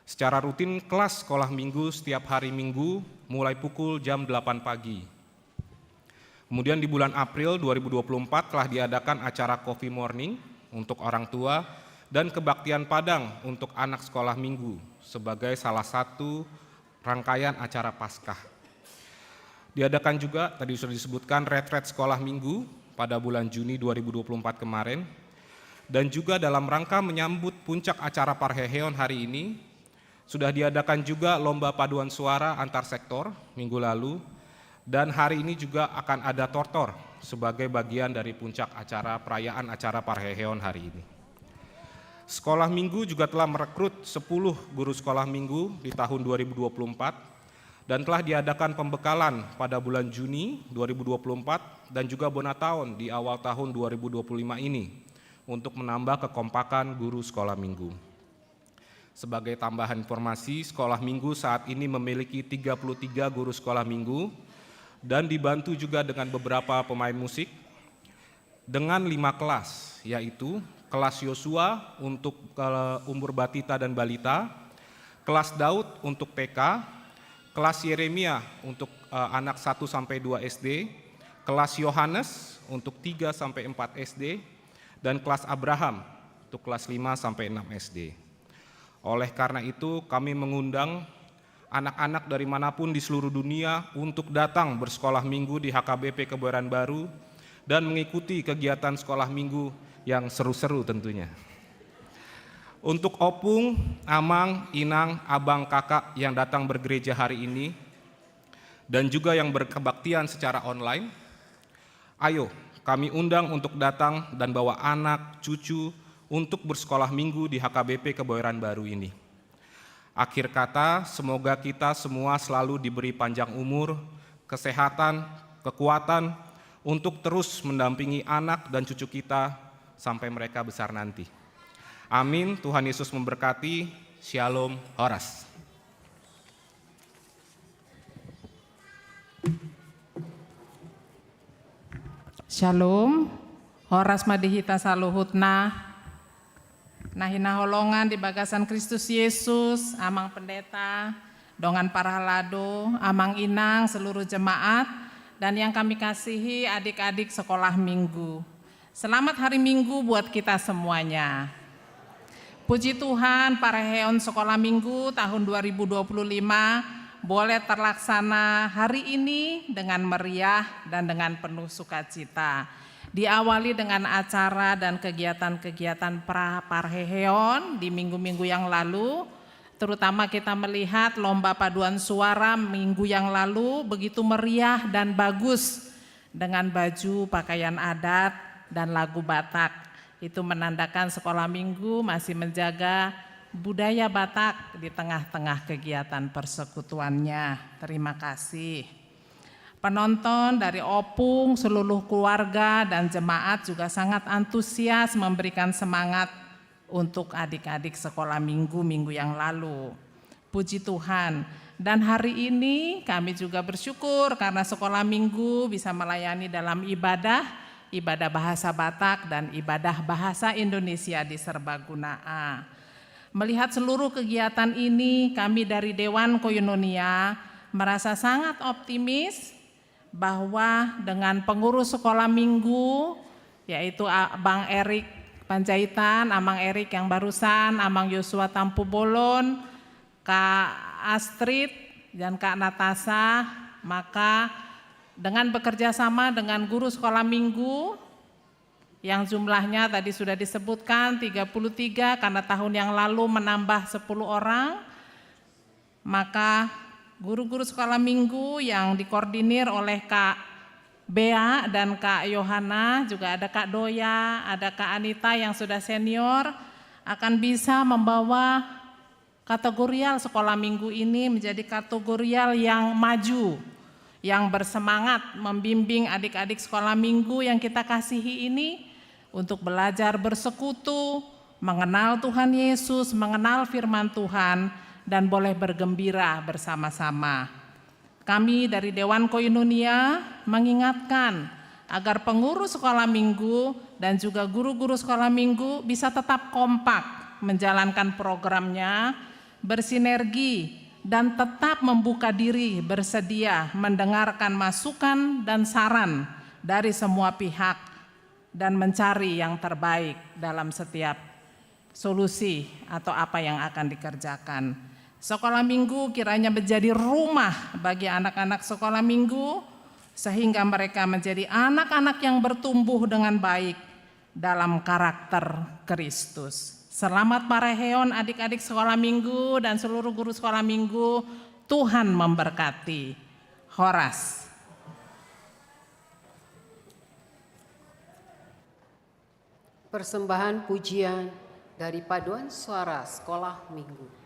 secara rutin kelas sekolah minggu setiap hari Minggu mulai pukul jam delapan pagi. Kemudian di bulan April dua ribu dua puluh empat telah diadakan acara Coffee Morning untuk orang tua dan kebaktian Padang untuk anak sekolah minggu sebagai salah satu rangkaian acara Paskah. Diadakan juga, tadi sudah disebutkan, retret sekolah minggu pada bulan Juni dua ribu dua puluh empat kemarin. Dan juga dalam rangka menyambut puncak acara parheheon hari ini, sudah diadakan juga lomba paduan suara antar sektor minggu lalu. Dan hari ini juga akan ada tortor sebagai bagian dari puncak acara perayaan acara parheheon hari ini. Sekolah minggu juga telah merekrut sepuluh guru sekolah minggu di tahun dua ribu dua puluh empat dan telah diadakan pembekalan pada bulan Juni dua ribu dua puluh empat dan juga bona taon di awal tahun dua ribu dua puluh lima ini untuk menambah kekompakan guru sekolah minggu. Sebagai tambahan informasi, sekolah minggu saat ini memiliki tiga puluh tiga guru sekolah minggu dan dibantu juga dengan beberapa pemain musik dengan lima kelas, yaitu kelas Yosua untuk eh, umur batita dan balita, kelas Daud untuk T K, kelas Yeremia untuk eh, anak satu sampai dua S D, kelas Yohanes untuk tiga sampai empat S D, dan kelas Abraham untuk kelas lima sampai enam S D. Oleh karena itu, kami mengundang anak-anak dari manapun di seluruh dunia untuk datang bersekolah minggu di H K B P Kebayoran Baru dan mengikuti kegiatan sekolah minggu yang seru-seru tentunya. Untuk opung, amang, inang, abang, kakak yang datang bergereja hari ini dan juga yang berkebaktian secara online, ayo kami undang untuk datang dan bawa anak, cucu untuk bersekolah minggu di H K B P Kebayoran Baru ini. Akhir kata, semoga kita semua selalu diberi panjang umur, kesehatan, kekuatan untuk terus mendampingi anak dan cucu kita sampai mereka besar nanti. Amin. Tuhan Yesus memberkati. Shalom. Horas. Shalom. Horas ma di hita saluhutna. Na hinaholongan di bagasan Kristus Yesus, Amang Pendeta, Dongan Parhalado, Amang Inang, seluruh jemaat, dan yang kami kasihi adik-adik sekolah minggu. Selamat hari Minggu buat kita semuanya. Puji Tuhan, parheheon sekolah minggu tahun dua ribu dua puluh lima boleh terlaksana hari ini dengan meriah dan dengan penuh sukacita. Diawali dengan acara dan kegiatan-kegiatan pra parheheon di minggu-minggu yang lalu, terutama kita melihat lomba paduan suara minggu yang lalu begitu meriah dan bagus dengan baju, pakaian adat, dan lagu Batak. Itu menandakan sekolah minggu masih menjaga budaya Batak di tengah-tengah kegiatan persekutuannya. Terima kasih. Penonton dari opung, seluruh keluarga, dan jemaat juga sangat antusias memberikan semangat untuk adik-adik sekolah minggu minggu yang lalu. Puji Tuhan. Dan hari ini kami juga bersyukur karena sekolah minggu bisa melayani dalam ibadah, ibadah bahasa Batak dan ibadah bahasa Indonesia di Serbaguna A. Melihat seluruh kegiatan ini, kami dari Dewan Koinonia merasa sangat optimis bahwa dengan pengurus sekolah minggu, yaitu A-, Bang Erik Panjaitan, Amang Erik yang barusan, Amang Yosua Tampubolon, Kak Astrid, dan Kak Natasha, maka dengan bekerja sama dengan guru sekolah minggu yang jumlahnya tadi sudah disebutkan tiga puluh tiga, karena tahun yang lalu menambah sepuluh orang, maka guru-guru sekolah minggu yang dikoordinir oleh Kak Bea dan Kak Yohana, juga ada Kak Doya, ada Kak Anita yang sudah senior, akan bisa membawa Kategorial sekolah minggu ini menjadi kategorial yang maju, yang bersemangat membimbing adik-adik sekolah minggu yang kita kasihi ini untuk belajar bersekutu, mengenal Tuhan Yesus, mengenal firman Tuhan, dan boleh bergembira bersama-sama. Kami dari Dewan Koinonia mengingatkan agar pengurus sekolah minggu dan juga guru-guru sekolah minggu bisa tetap kompak menjalankan programnya, bersinergi, dan tetap membuka diri bersedia mendengarkan masukan dan saran dari semua pihak dan mencari yang terbaik dalam setiap solusi atau apa yang akan dikerjakan. Sekolah minggu kiranya menjadi rumah bagi anak-anak sekolah minggu, sehingga mereka menjadi anak-anak yang bertumbuh dengan baik dalam karakter Kristus. Selamat marehon adik-adik sekolah minggu dan seluruh guru sekolah minggu. Tuhan memberkati. Horas. Persembahan pujian dari Paduan Suara Sekolah Minggu.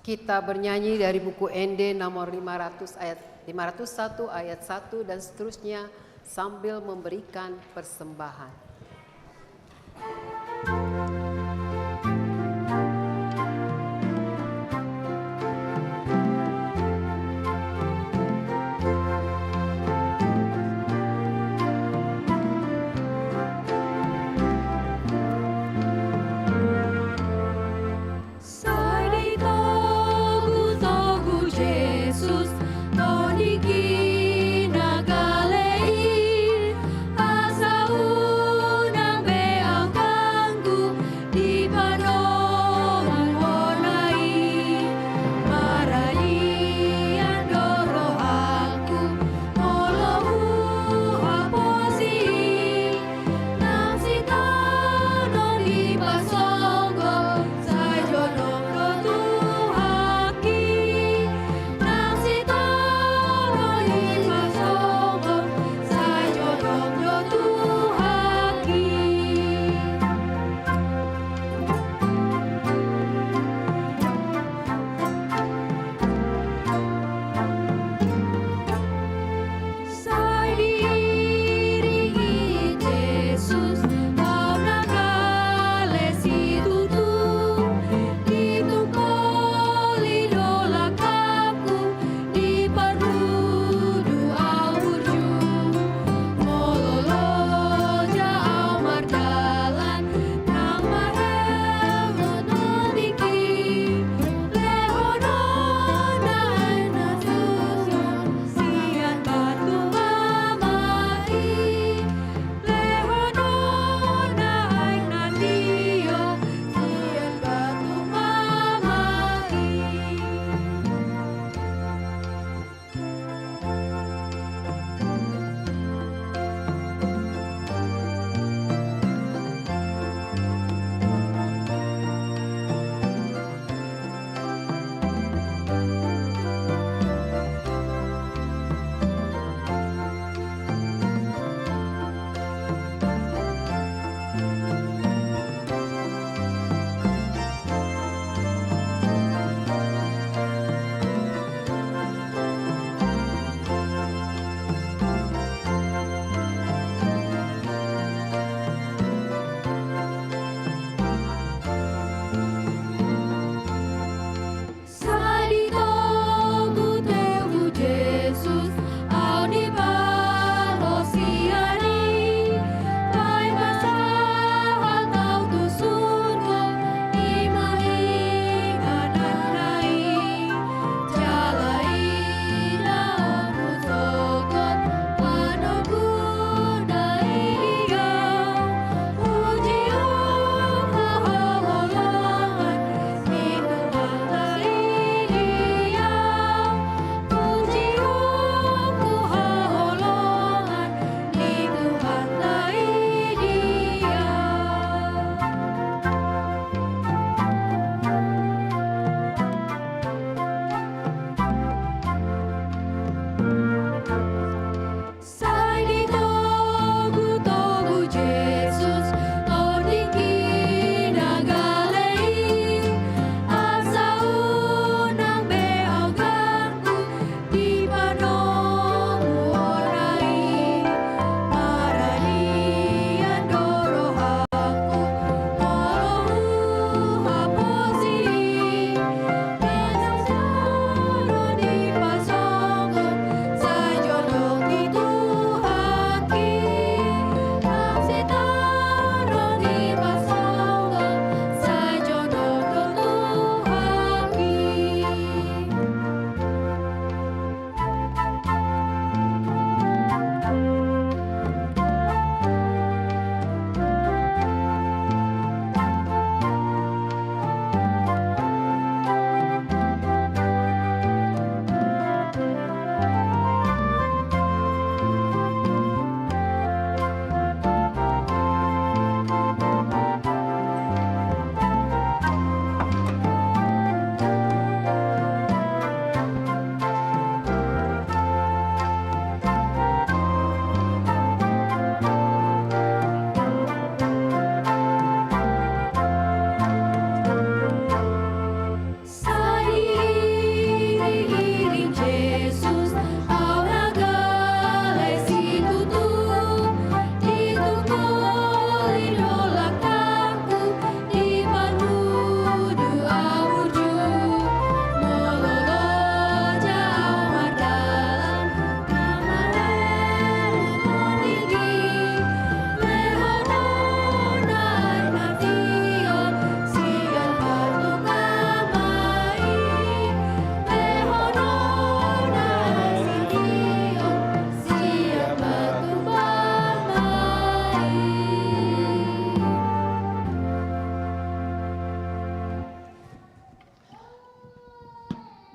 Kita bernyanyi dari buku Ende nomor lima ratus ayat, lima ratus satu ayat satu dan seterusnya sambil memberikan persembahan. Sai ditogu-togu Jesus, toningki na gale i, asa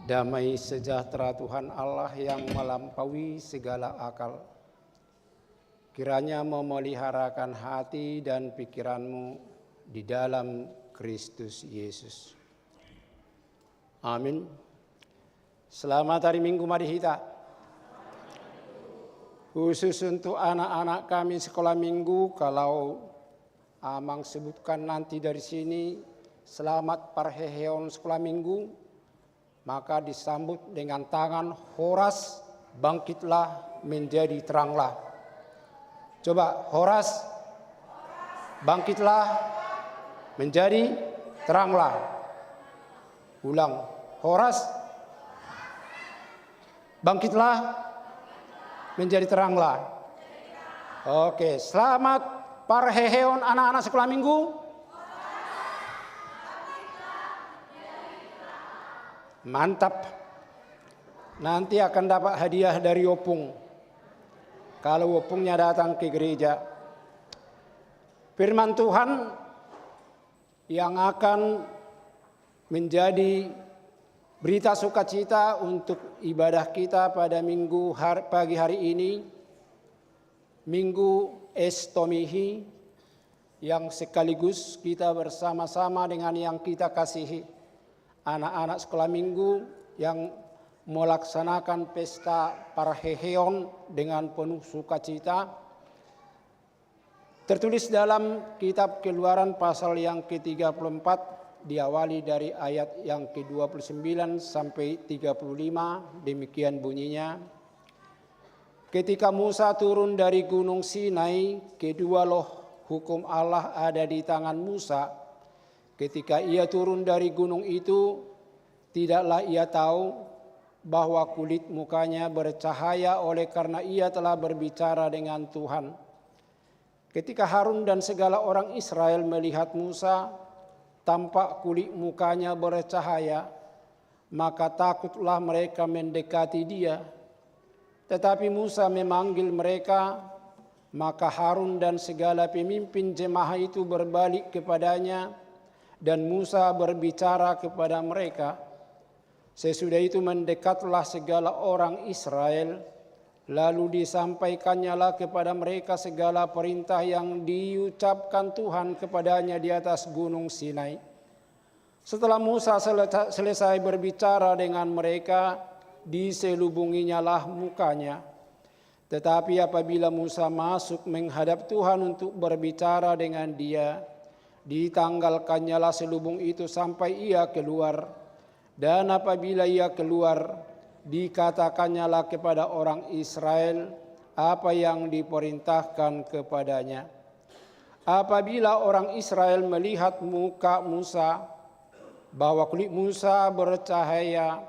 Damai sejahtera Tuhan Allah yang melampaui segala akal, kiranya memeliharakan hati dan pikiranmu di dalam Kristus Yesus. Amin. Selamat hari Minggu ma di hita. Khusus untuk anak-anak kami sekolah minggu, kalau Amang sebutkan nanti dari sini, selamat parheheon sekolah minggu, maka disambut dengan tangan, "Horas, bangkitlah, menjadi teranglah." Coba, "Horas, bangkitlah, menjadi teranglah." Ulang, "Horas, bangkitlah, menjadi teranglah." Oke, selamat parheheon anak-anak sekolah minggu. Mantap. Nanti akan dapat hadiah dari opung, kalau opungnya datang ke gereja. Firman Tuhan yang akan menjadi berita sukacita untuk ibadah kita pada minggu har-, pagi hari ini, Minggu Estomihi, yang sekaligus kita bersama-sama dengan yang kita kasihi, anak-anak sekolah minggu yang melaksanakan pesta parheheon dengan penuh sukacita. Tertulis dalam kitab Keluaran pasal yang ketiga puluh empat, diawali dari ayat yang kedua puluh sembilan sampai tiga puluh lima, demikian bunyinya. Ketika Musa turun dari Gunung Sinai, kedua loh hukum Allah ada di tangan Musa. Ketika ia turun dari gunung itu, tidaklah ia tahu bahwa kulit mukanya bercahaya oleh karena ia telah berbicara dengan Tuhan. Ketika Harun dan segala orang Israel melihat Musa, tampak kulit mukanya bercahaya, maka takutlah mereka mendekati dia. Tetapi Musa memanggil mereka, maka Harun dan segala pemimpin jemaah itu berbalik kepadanya, dan Musa berbicara kepada mereka. Sesudah itu mendekatlah segala orang Israel, lalu disampaikannyalah kepada mereka segala perintah yang diucapkan Tuhan kepadanya di atas Gunung Sinai. Setelah Musa selesa-, selesai berbicara dengan mereka, diselubunginyalah mukanya. Tetapi apabila Musa masuk menghadap Tuhan untuk berbicara dengan Dia, ditanggalkannyalah selubung itu sampai ia keluar. Dan apabila ia keluar, dikatakannyalah kepada orang Israel apa yang diperintahkan kepadanya. Apabila orang Israel melihat muka Musa, bahwa kulit Musa bercahaya,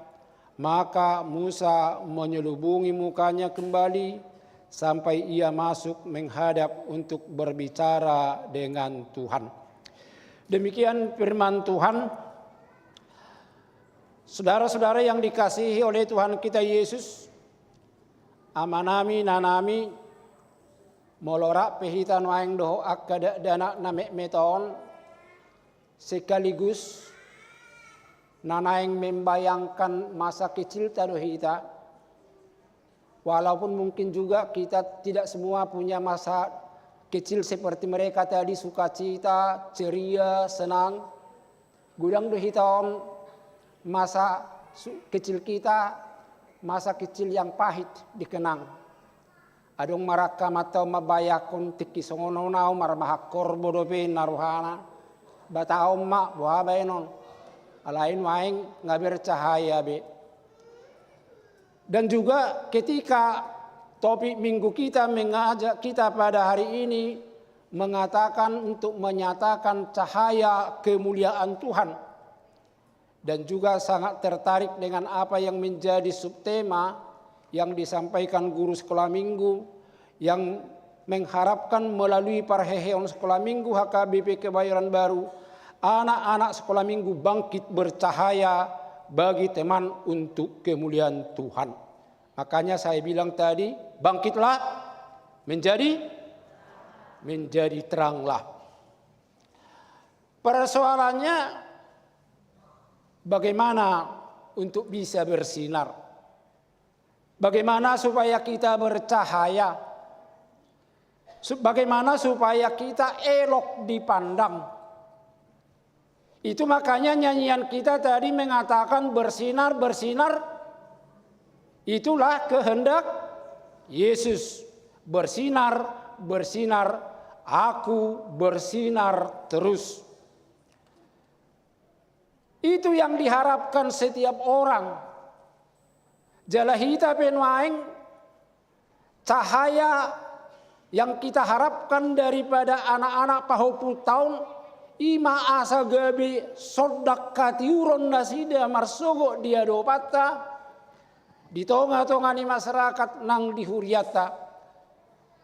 maka Musa menyelubungi mukanya kembali sampai ia masuk menghadap untuk berbicara dengan Tuhan. Demikian firman Tuhan. Saudara-saudara yang dikasihi oleh Tuhan kita Yesus, amanami, inanami, molo rap pe hita nuaeng dohot angka dakdanak na metmet on, sekaligus na naeng membayangkan masa kecilta do hita. Walaupun mungkin juga kita tidak semua punya masa kecil seperti mereka tadi, sukacita, ceria, senang. Godang do hita on masa su-, kecil kita, masa kecil yang pahit dikenang. Adong ma angka amanta on mambayangkon tingki songon on au marmahak horbo dope na rohana. Ba taon ma, boha baenon. Alai nuaeng nga bercahaya be. Dan juga ketika topik minggu kita mengajak kita pada hari ini mengatakan untuk menyatakan cahaya kemuliaan Tuhan. Dan juga sangat tertarik dengan apa yang menjadi subtema yang disampaikan guru sekolah minggu, yang mengharapkan melalui parheheon sekolah minggu H K B P Kebayoran Baru, anak-anak sekolah minggu bangkit bercahaya bagi teman untuk kemuliaan Tuhan. Makanya saya bilang tadi, bangkitlah menjadi, menjadi teranglah. Persoalannya, bagaimana untuk bisa bersinar. Bagaimana supaya kita bercahaya? Su-, bagaimana supaya kita elok dipandang? Itu makanya nyanyian kita tadi mengatakan, "Bersinar, bersinar." Itulah kehendak Yesus. "Bersinar, bersinar, aku bersinar terus." Itu yang diharapkan setiap orang. Jala hita pe nuaeng, cahaya yang kita harapkan daripada anak-anak pahompu taon, i ma asa gabe sondak hatiuron nasida marsogot di adopanta, di tonga-tonga ni masyarakat nang di hurianta.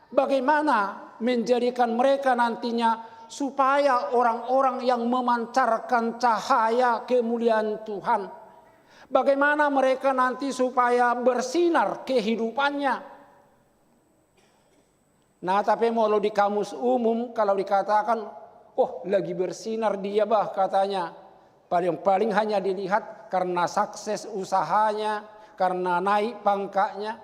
Bagaimana menjadikan mereka nantinya supaya orang-orang yang memancarkan cahaya kemuliaan Tuhan? Bagaimana mereka nanti supaya bersinar kehidupannya? Nah, tapi molo di kamus umum, kalau dikatakan, "Oh, lagi bersinar dia, bah," katanya. Paling-paling hanya dilihat karena sukses usahanya, karena naik pangkatnya.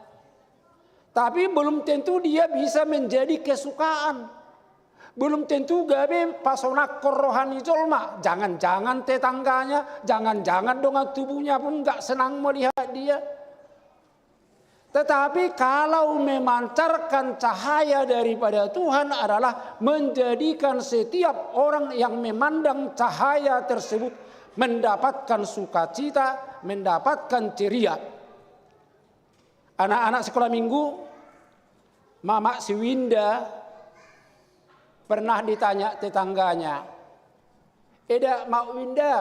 Tapi belum tentu dia bisa menjadi kesukaan. Belum tentu gabe pasonangkon roha ni jolma. Jangan-jangan tetangganya, jangan-jangan dongan tubuhnya pun nggak senang melihat dia. Tetapi kalau memancarkan cahaya daripada Tuhan adalah menjadikan setiap orang yang memandang cahaya tersebut mendapatkan sukacita, mendapatkan ceria. Anak-anak sekolah minggu, Mamak si Winda pernah ditanya tetangganya, "Eda, Mak Winda,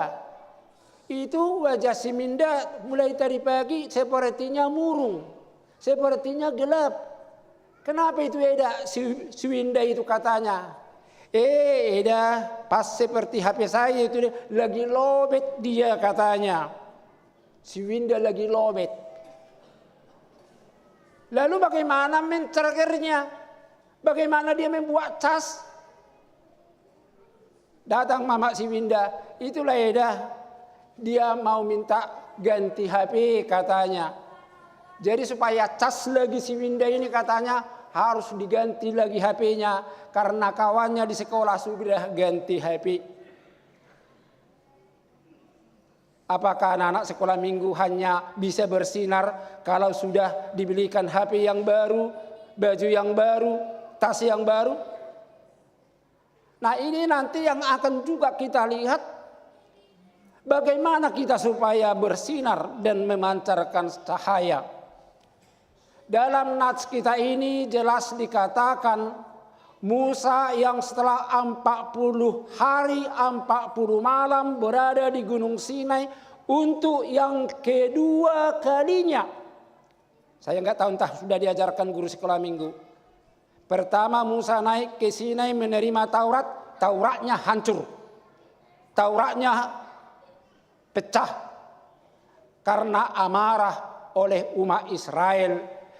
itu wajah si Minda mulai tadi pagi sepertinya murung, sepertinya gelap. Kenapa itu, Eda?" Si, si Winda itu katanya, "Eh, Eda, pas seperti H P saya itu, lagi lobet dia," katanya. Si Winda lagi lobet. Lalu bagaimana mencargernya? Bagaimana dia membuat cas? Datang mamak si Winda, "Itulah, Eda, dia mau minta ganti H P," katanya. Jadi supaya cas lagi si Winda ini, katanya, harus diganti lagi H P-nya karena kawannya di sekolah sudah ganti H P. Apakah anak-anak sekolah minggu hanya bisa bersinar kalau sudah dibelikan H P yang baru, baju yang baru, tas yang baru? Nah, ini nanti yang akan juga kita lihat, bagaimana kita supaya bersinar dan memancarkan cahaya. Dalam nats kita ini jelas dikatakan, Musa yang setelah empat puluh hari, empat puluh malam berada di Gunung Sinai untuk yang kedua kalinya. Saya nggak tahu, entah sudah diajarkan guru sekolah minggu. Pertama, Musa naik ke Sinai menerima Taurat, Tauratnya hancur. Tauratnya pecah karena amarah oleh umat Israel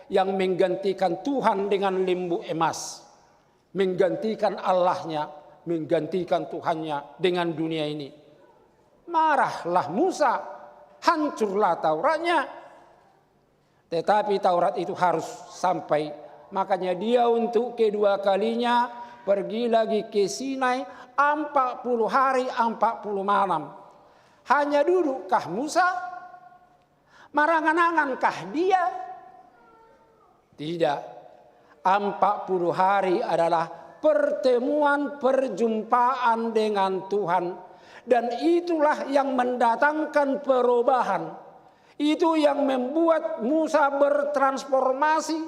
yang menggantikan Tuhan dengan lembu emas, menggantikan Allahnya, menggantikan Tuhannya dengan dunia ini. Marahlah Musa, hancurlah Tauratnya. Tetapi Taurat itu harus sampai. Makanya dia untuk kedua kalinya pergi lagi ke Sinai, empat puluh hari, empat puluh malam. Hanya dudukkah Musa? Marangan-angankah dia? Tidak. Empat puluh hari adalah pertemuan, perjumpaan dengan Tuhan. Dan itulah yang mendatangkan perubahan. Itu yang membuat Musa bertransformasi,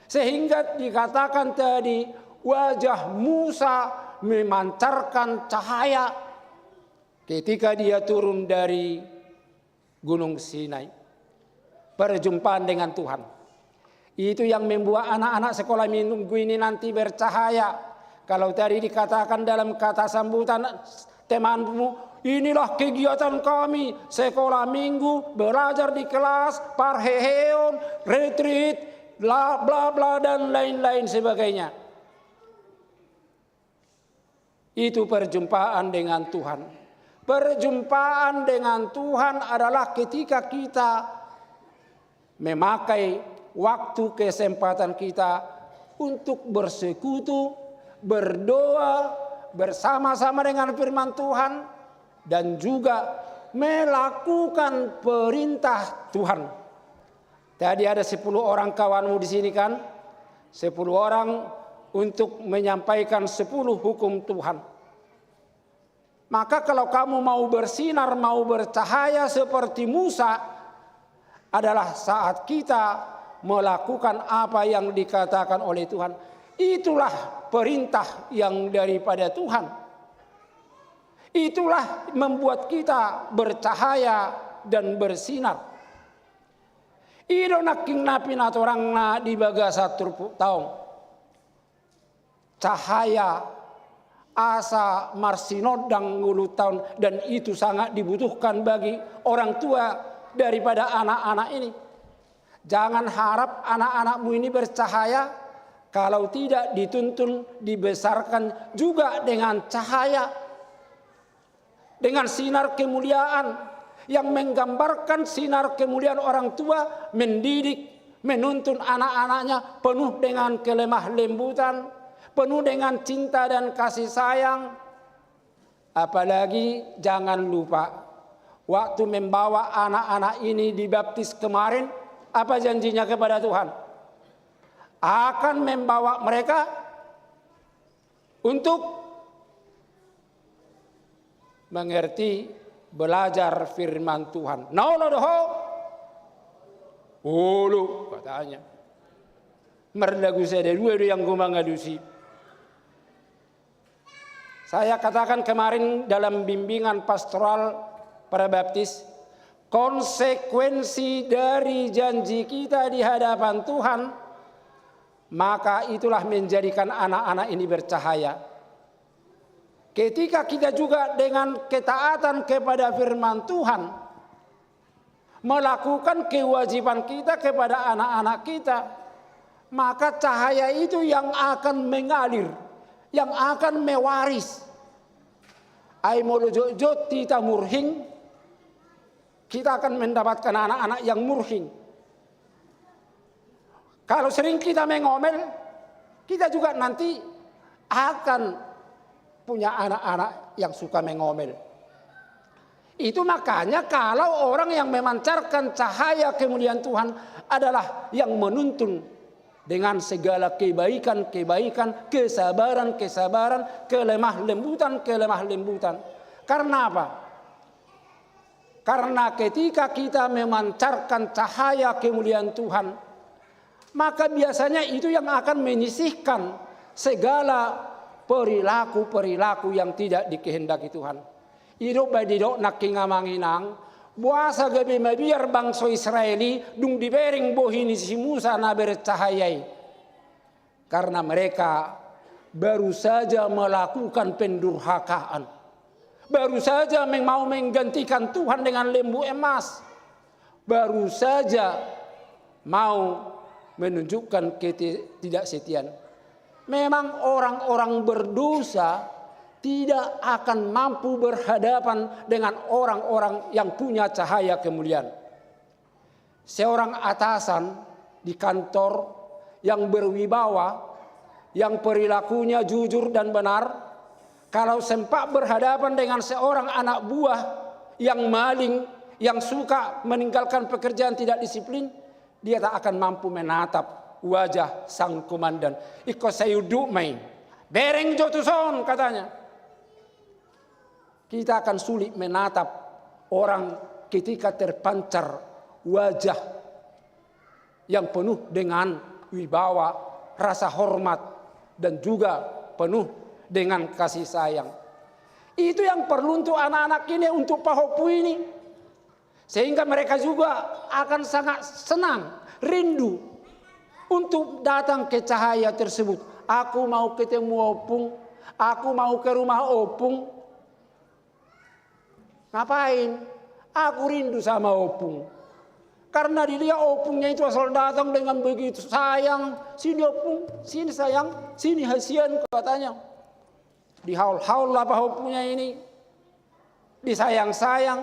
sehingga dikatakan tadi, wajah Musa memancarkan cahaya ketika dia turun dari Gunung Sinai. Perjumpaan dengan Tuhan. Itu yang membuat anak-anak sekolah minggu ini nanti bercahaya. Kalau tadi dikatakan dalam kata sambutan temanmu, "Inilah kegiatan kami, sekolah minggu, belajar di kelas, parheheon, retreat, bla, bla, bla, dan lain-lain sebagainya." Itu perjumpaan dengan Tuhan. Perjumpaan dengan Tuhan adalah ketika kita memakai waktu kesempatan kita untuk bersekutu, berdoa bersama-sama dengan firman Tuhan, dan juga melakukan perintah Tuhan. Tadi ada sepuluh orang kawanmu di sini kan? Sepuluh orang untuk menyampaikan sepuluh hukum Tuhan. Maka kalau kamu mau bersinar, mau bercahaya seperti Musa, adalah saat kita melakukan apa yang dikatakan oleh Tuhan. Itulah perintah yang daripada Tuhan. Itulah membuat kita bercahaya dan bersinar. I do nangkin na pinatorangna di bagasan turpuk taon. Cahaya asa marsinondang ngolunta on, dan itu sangat dibutuhkan bagi orang tua daripada anak-anak ini. Jangan harap anak-anakmu ini bercahaya kalau tidak dituntun, dibesarkan juga dengan cahaya, dengan sinar kemuliaan yang menggambarkan sinar kemuliaan orang tua mendidik, menuntun anak-anaknya penuh dengan kelemah lembutan, penuh dengan cinta dan kasih sayang. Apalagi jangan lupa, waktu membawa anak-anak ini dibaptis kemarin, apa janjinya kepada Tuhan? Akan membawa mereka untuk mengerti, belajar firman Tuhan. Na olo do ho? Olo, katanya. Marlagu sada dua do yang gue mangalusi. Saya katakan kemarin dalam bimbingan pastoral para baptis, konsekuensi dari janji kita di hadapan Tuhan, maka itulah menjadikan anak-anak ini bercahaya. Ketika kita juga dengan ketaatan kepada firman Tuhan, melakukan kewajiban kita kepada anak-anak kita, maka cahaya itu yang akan mengalir, yang akan mewaris. Ai molo jotjot hita murhing, kita akan mendapatkan anak-anak yang murhing. Kalau sering kita mengomel, kita juga nanti akan punya anak-anak yang suka mengomel. Itu makanya kalau orang yang memancarkan cahaya kemuliaan Tuhan adalah yang menuntun dengan segala kebaikan-kebaikan, kesabaran-kesabaran, kelemah lembutan-kelemah lembutan. Karena apa? Karena ketika kita memancarkan cahaya kemuliaan Tuhan, maka biasanya itu yang akan menyisihkan segala perilaku-perilaku yang tidak dikehendaki Tuhan. I do umbahen didok nangkin, amang inang, boasa gabe mabiar bangso Israel i dung dibereng bohi ni si Musa na bercahaya i. Karena mereka baru saja melakukan pendurhakaan. Baru saja meng-, mau menggantikan Tuhan dengan lembu emas. Baru saja mau menunjukkan ketidaksetiaan. Memang orang-orang berdosa tidak akan mampu berhadapan dengan orang-orang yang punya cahaya kemuliaan. Seorang atasan di kantor yang berwibawa, yang perilakunya jujur dan benar, kalau sempat berhadapan dengan seorang anak buah yang maling, yang suka meninggalkan pekerjaan tidak disiplin, dia tak akan mampu menatap wajah sang komandan. Ingkon sai unduk ma i. Bereng jo tuson, katanya. Kita akan sulit menatap orang ketika terpancar wajah yang penuh dengan wibawa, rasa hormat, dan juga penuh dengan kasih sayang. Itu yang perlu untuk anak-anak ini, untuk pahompu ini. Sehingga mereka juga akan sangat senang, rindu untuk datang ke cahaya tersebut. Aku mau ketemu ompung, aku mau ke rumah ompung. Ngapain? Aku rindu sama ompung. Karena dilihat ompungnya itu asal datang dengan begitu sayang. "Sini ompung, sini sayang, sini hasian," katanya. Dihaol-haol lah pahompunya ini. disayang-sayang.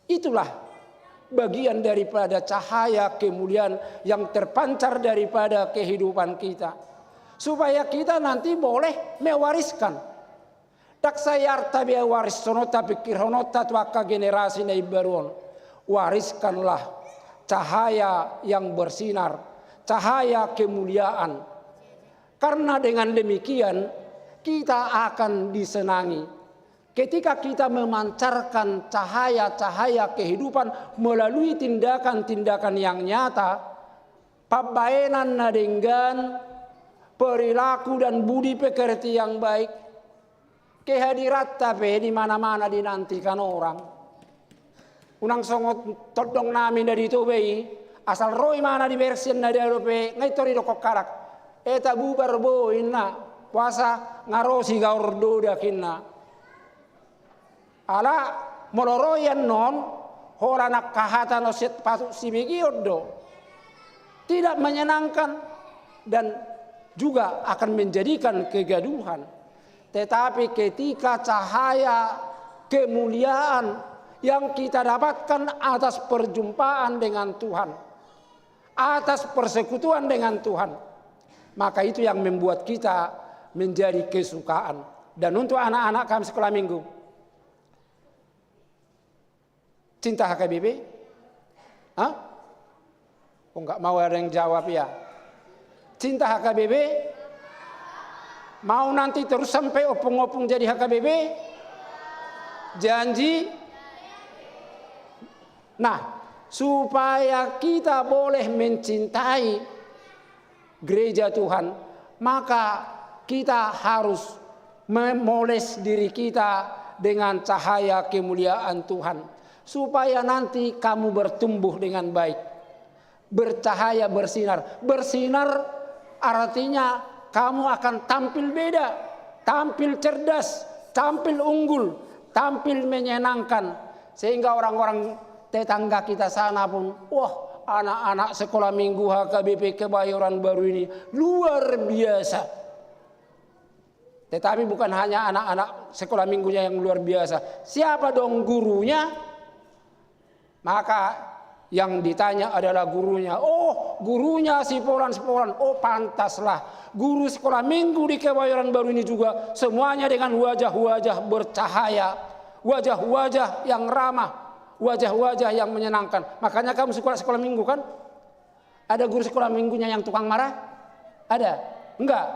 Itulah bagian daripada cahaya kemuliaan yang terpancar daripada kehidupan kita. Supaya kita nanti boleh mewariskan. Ndang sai arta be warishononta, pingkirhononta tu angka generasi na imbaru on. Wariskanlah cahaya yang bersinar, cahaya kemuliaan. Karena dengan demikian, kita akan disenangi. Ketika kita memancarkan cahaya-cahaya kehidupan melalui tindakan-tindakan yang nyata, pambahenan na denggan, perilaku dan budi pekerti yang baik, kehadiranta pe di mana-mana dinantikan orang. Unang songon tondong nami na di Toba i, asal ro imana di Bersian na dalo pe, nga i tor didokkon halak. Eta bubar bo inna, puasa nga ro sigaor dodak inna. Ala molo ro i annon, holan angka hata na siat patut sibegeon do. Tidak menyenangkan dan juga akan menjadikan kegaduhan. Tetapi ketika cahaya kemuliaan yang kita dapatkan atas perjumpaan dengan Tuhan, atas persekutuan dengan Tuhan, maka itu yang membuat kita menjadi kesukaan. Dan untuk anak-anak kami sekolah minggu, cinta H K B P? Hah? Oh, nggak mau ada yang jawab ya. Cinta H K B P? Mau nanti terus sampai opung-opung jadi H K B P? Janji? Nah, supaya kita boleh mencintai gereja Tuhan, maka kita harus memoles diri kita dengan cahaya kemuliaan Tuhan, supaya nanti kamu bertumbuh dengan baik, bercahaya, bersinar. Bersinar artinya kamu akan tampil beda, tampil cerdas, tampil unggul, tampil menyenangkan, sehingga orang-orang tetangga kita sana pun, "Wah, anak-anak sekolah minggu H K B P Kebayoran Baru ini luar biasa." Tetapi bukan hanya anak-anak sekolah minggunya yang luar biasa. Siapa dong gurunya? Maka yang ditanya adalah gurunya. "Oh, gurunya si Polan, si Polan. Oh, pantaslah. Guru sekolah minggu di Kebayoran Baru ini juga semuanya dengan wajah-wajah bercahaya, wajah-wajah yang ramah, wajah-wajah yang menyenangkan." Makanya kamu sekolah, sekolah minggu kan? Ada guru sekolah minggunya yang tukang marah? Ada? Enggak?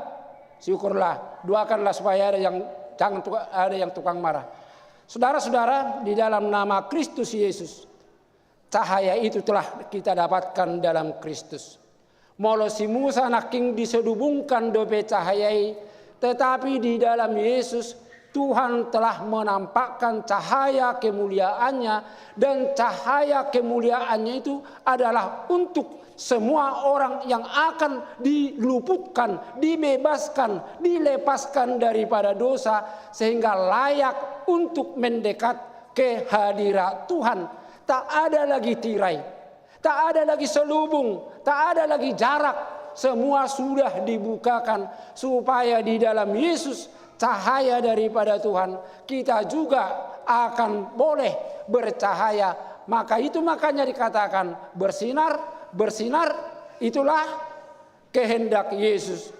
Syukurlah. Doakanlah supaya ada yang, jangan tuka-, ada yang tukang marah. Saudara-saudara, di dalam nama Kristus Yesus, cahaya itu telah kita dapatkan dalam Kristus. Molo si Musa nangkin disedubungkan dope cahaya i, tetapi di dalam Yesus, Tuhan telah menampakkan cahaya kemuliaan-Nya, dan cahaya kemuliaan-Nya itu adalah untuk semua orang yang akan diluputkan, dibebaskan, dilepaskan daripada dosa, sehingga layak untuk mendekat ke hadirat Tuhan. Tak ada lagi tirai. Tak ada lagi selubung, tak ada lagi jarak. Semua sudah dibukakan, supaya di dalam Yesus, cahaya daripada Tuhan, kita juga akan boleh bercahaya. Maka itu makanya dikatakan, "Bersinar, bersinar." Itulah kehendak Yesus.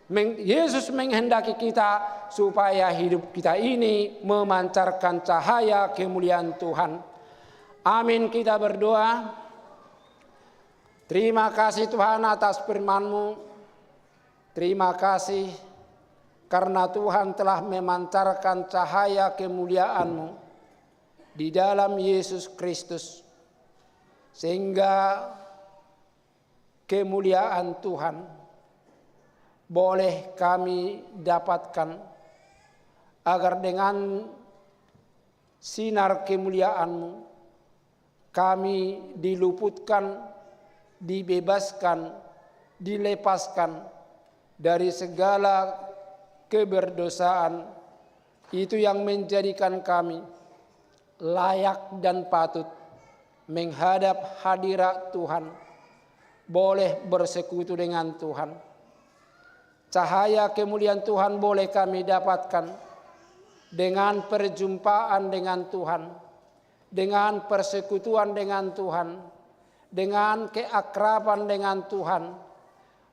Meng-, Yesus menghendaki kita supaya hidup kita ini memancarkan cahaya kemuliaan Tuhan. Amin, kita berdoa. Terima kasih Tuhan atas firman-Mu. Terima kasih karena Tuhan telah memancarkan cahaya kemuliaan-Mu di dalam Yesus Kristus, sehingga kemuliaan Tuhan boleh kami dapatkan, agar dengan sinar kemuliaan-Mu kami diluputkan, dibebaskan, dilepaskan dari segala keberdosaan. Itu yang menjadikan kami layak dan patut menghadap hadirat Tuhan, boleh bersekutu dengan Tuhan. Cahaya kemuliaan Tuhan boleh kami dapatkan dengan perjumpaan dengan Tuhan, dengan persekutuan dengan Tuhan, dengan keakraban dengan Tuhan,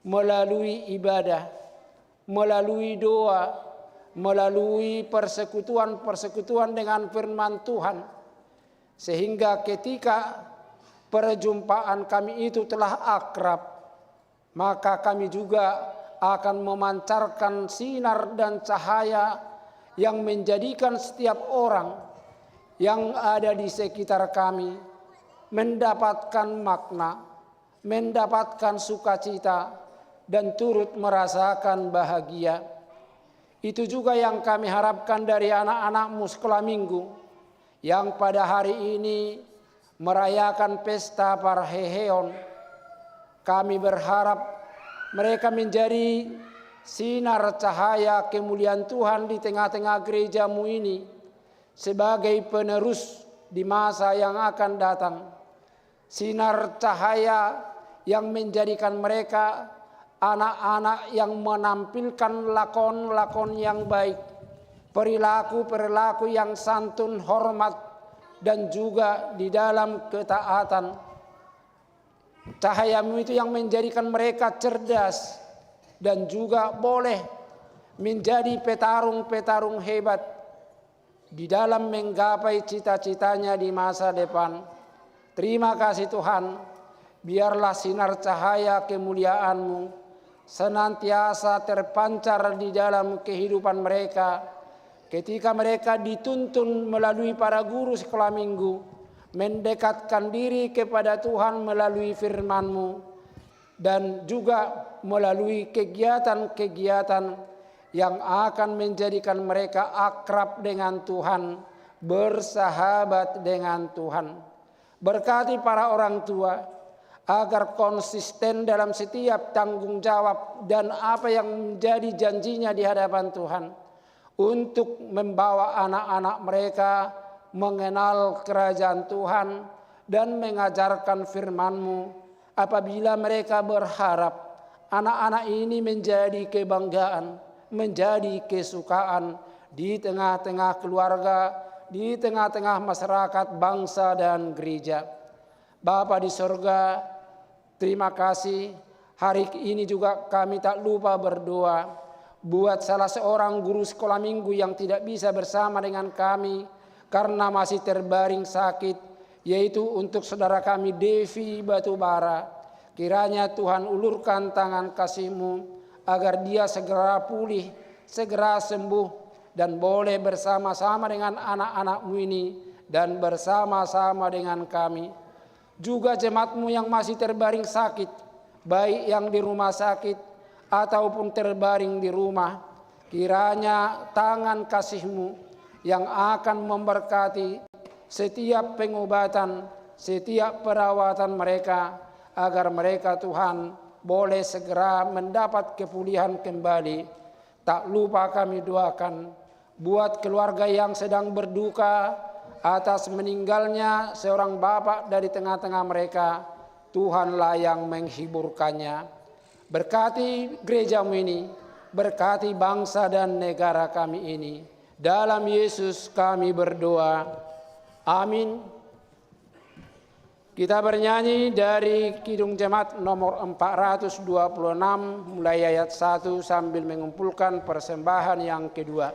melalui ibadah, melalui doa, melalui persekutuan-persekutuan dengan firman Tuhan, sehingga ketika perjumpaan kami itu telah akrab, maka kami juga akan memancarkan sinar dan cahaya yang menjadikan setiap orang yang ada di sekitar kami mendapatkan makna, mendapatkan sukacita, dan turut merasakan bahagia. Itu juga yang kami harapkan dari anak-anakmu sekolah minggu yang pada hari ini merayakan pesta parheheon. Kami berharap mereka menjadi sinar cahaya kemuliaan Tuhan di tengah-tengah gerejamu ini sebagai penerus di masa yang akan datang. Sinar cahaya yang menjadikan mereka anak-anak yang menampilkan lakon-lakon yang baik, perilaku-perilaku yang santun, hormat, dan juga di dalam ketaatan. Cahayamu itu yang menjadikan mereka cerdas dan juga boleh menjadi petarung-petarung hebat di dalam menggapai cita-citanya di masa depan. Terima kasih Tuhan, biarlah sinar cahaya kemuliaan-Mu senantiasa terpancar di dalam kehidupan mereka, ketika mereka dituntun melalui para guru sekolah minggu, mendekatkan diri kepada Tuhan melalui firman-Mu, dan juga melalui kegiatan-kegiatan yang akan menjadikan mereka akrab dengan Tuhan, bersahabat dengan Tuhan. Berkati para orang tua agar konsisten dalam setiap tanggung jawab dan apa yang menjadi janjinya di hadapan Tuhan, untuk membawa anak-anak mereka mengenal kerajaan Tuhan dan mengajarkan firman-Mu, apabila mereka berharap anak-anak ini menjadi kebanggaan, menjadi kesukaan di tengah-tengah keluarga, di tengah-tengah masyarakat, bangsa, dan gereja. Bapa di sorga, terima kasih. Hari ini juga kami tak lupa berdoa buat salah seorang guru sekolah minggu yang tidak bisa bersama dengan kami karena masih terbaring sakit, yaitu untuk saudara kami Devi Batubara. Kiranya Tuhan ulurkan tangan kasih-Mu agar dia segera pulih, segera sembuh, dan boleh bersama-sama dengan anak-anak-Mu ini dan bersama-sama dengan kami. Juga jemaat-Mu yang masih terbaring sakit, baik yang di rumah sakit ataupun terbaring di rumah, kiranya tangan kasih-Mu yang akan memberkati setiap pengobatan, setiap perawatan mereka, agar mereka, Tuhan, boleh segera mendapat kepulihan kembali. Tak lupa kami doakan buat keluarga yang sedang berduka atas meninggalnya seorang bapak dari tengah-tengah mereka, Tuhanlah yang menghiburkannya. Berkati gereja-Mu ini, berkati bangsa dan negara kami ini. Dalam Yesus kami berdoa. Amin. Kita bernyanyi dari Kidung Jemaat nomor empat ratus dua puluh enam, mulai ayat satu sambil mengumpulkan persembahan yang kedua.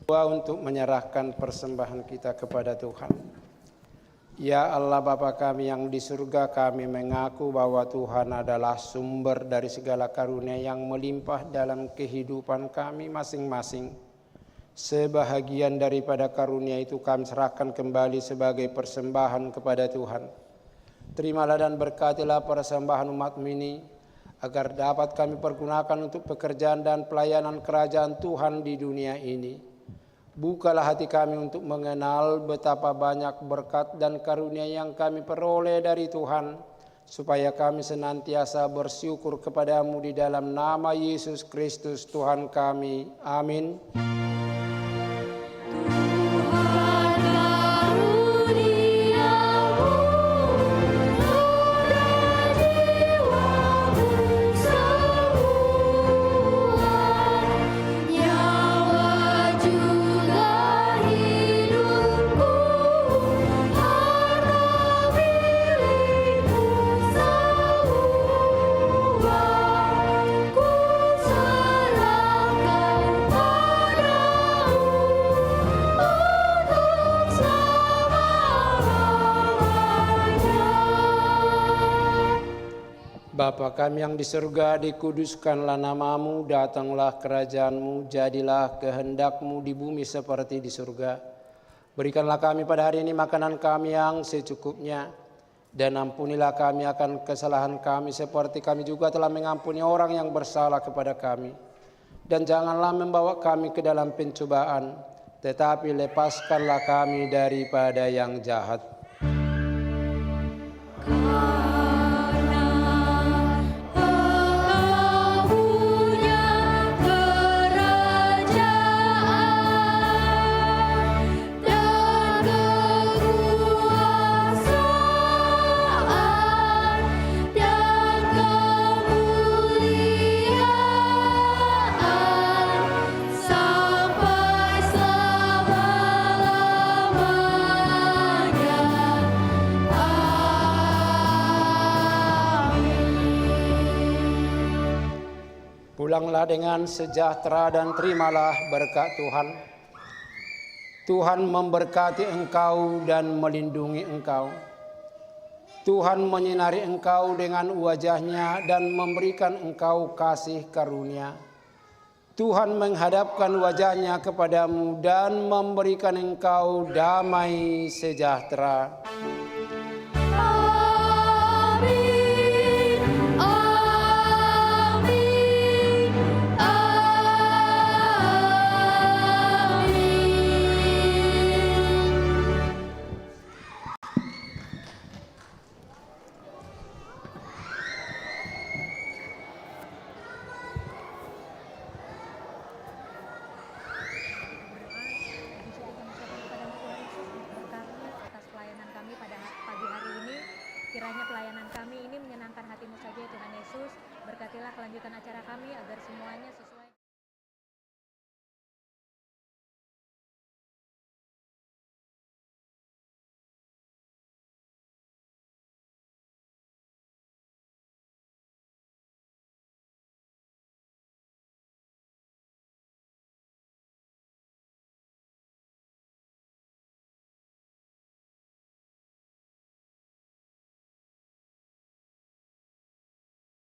Untuk menyerahkan persembahan kita kepada Tuhan. Ya Allah Bapa kami yang di surga, kami mengaku bahwa Tuhan adalah sumber dari segala karunia yang melimpah dalam kehidupan kami masing-masing. Sebahagian daripada karunia itu kami serahkan kembali sebagai persembahan kepada Tuhan. Terimalah dan berkatilah persembahan umat-Mu ini, agar dapat kami pergunakan untuk pekerjaan dan pelayanan kerajaan Tuhan di dunia ini. Bukalah hati kami untuk mengenal betapa banyak berkat dan karunia yang kami peroleh dari Tuhan, supaya kami senantiasa bersyukur kepada-Mu di dalam nama Yesus Kristus Tuhan kami. Amin. Tuhan, karuniamu roda jiwaku semua. Nyawa juga hidupku, harta milikku semua, ku serahkan padamu untuk selama-lamanya. Bapa kami yang di surga, dikuduskanlah nama-Mu, datanglah kerajaan-Mu, jadilah kehendak-Mu di bumi seperti di surga. Berikanlah kami pada hari ini makanan kami yang secukupnya, dan ampunilah kami akan kesalahan kami, seperti kami juga telah mengampuni orang yang bersalah kepada kami. Dan janganlah membawa kami ke dalam pencobaan, tetapi lepaskanlah kami daripada yang jahat. Karena Engkau punya kerajaan dan kekuasaan dan kemuliaan sampai selama-lamanya. Amin. Pulanglah dengan sejahtera dan terimalah berkat Tuhan. Tuhan memberkati engkau dan melindungi engkau. Tuhan menyinari engkau dengan wajah-Nya dan memberikan engkau kasih karunia. Tuhan menghadapkan wajah-Nya kepadamu dan memberikan engkau damai sejahtera. Amin, amin, amin. Berdoa, puji syukur kami ucapkan kepadamu, Tuhan Yesus, untuk berkatmu atas pelayanan kami pada ha-, pagi hari ini. Kiranya pelayanan kami ini menyenangkan hatimu saja, ya Tuhan Yesus. Berkatilah kelanjutan acara kami agar semuanya sesuai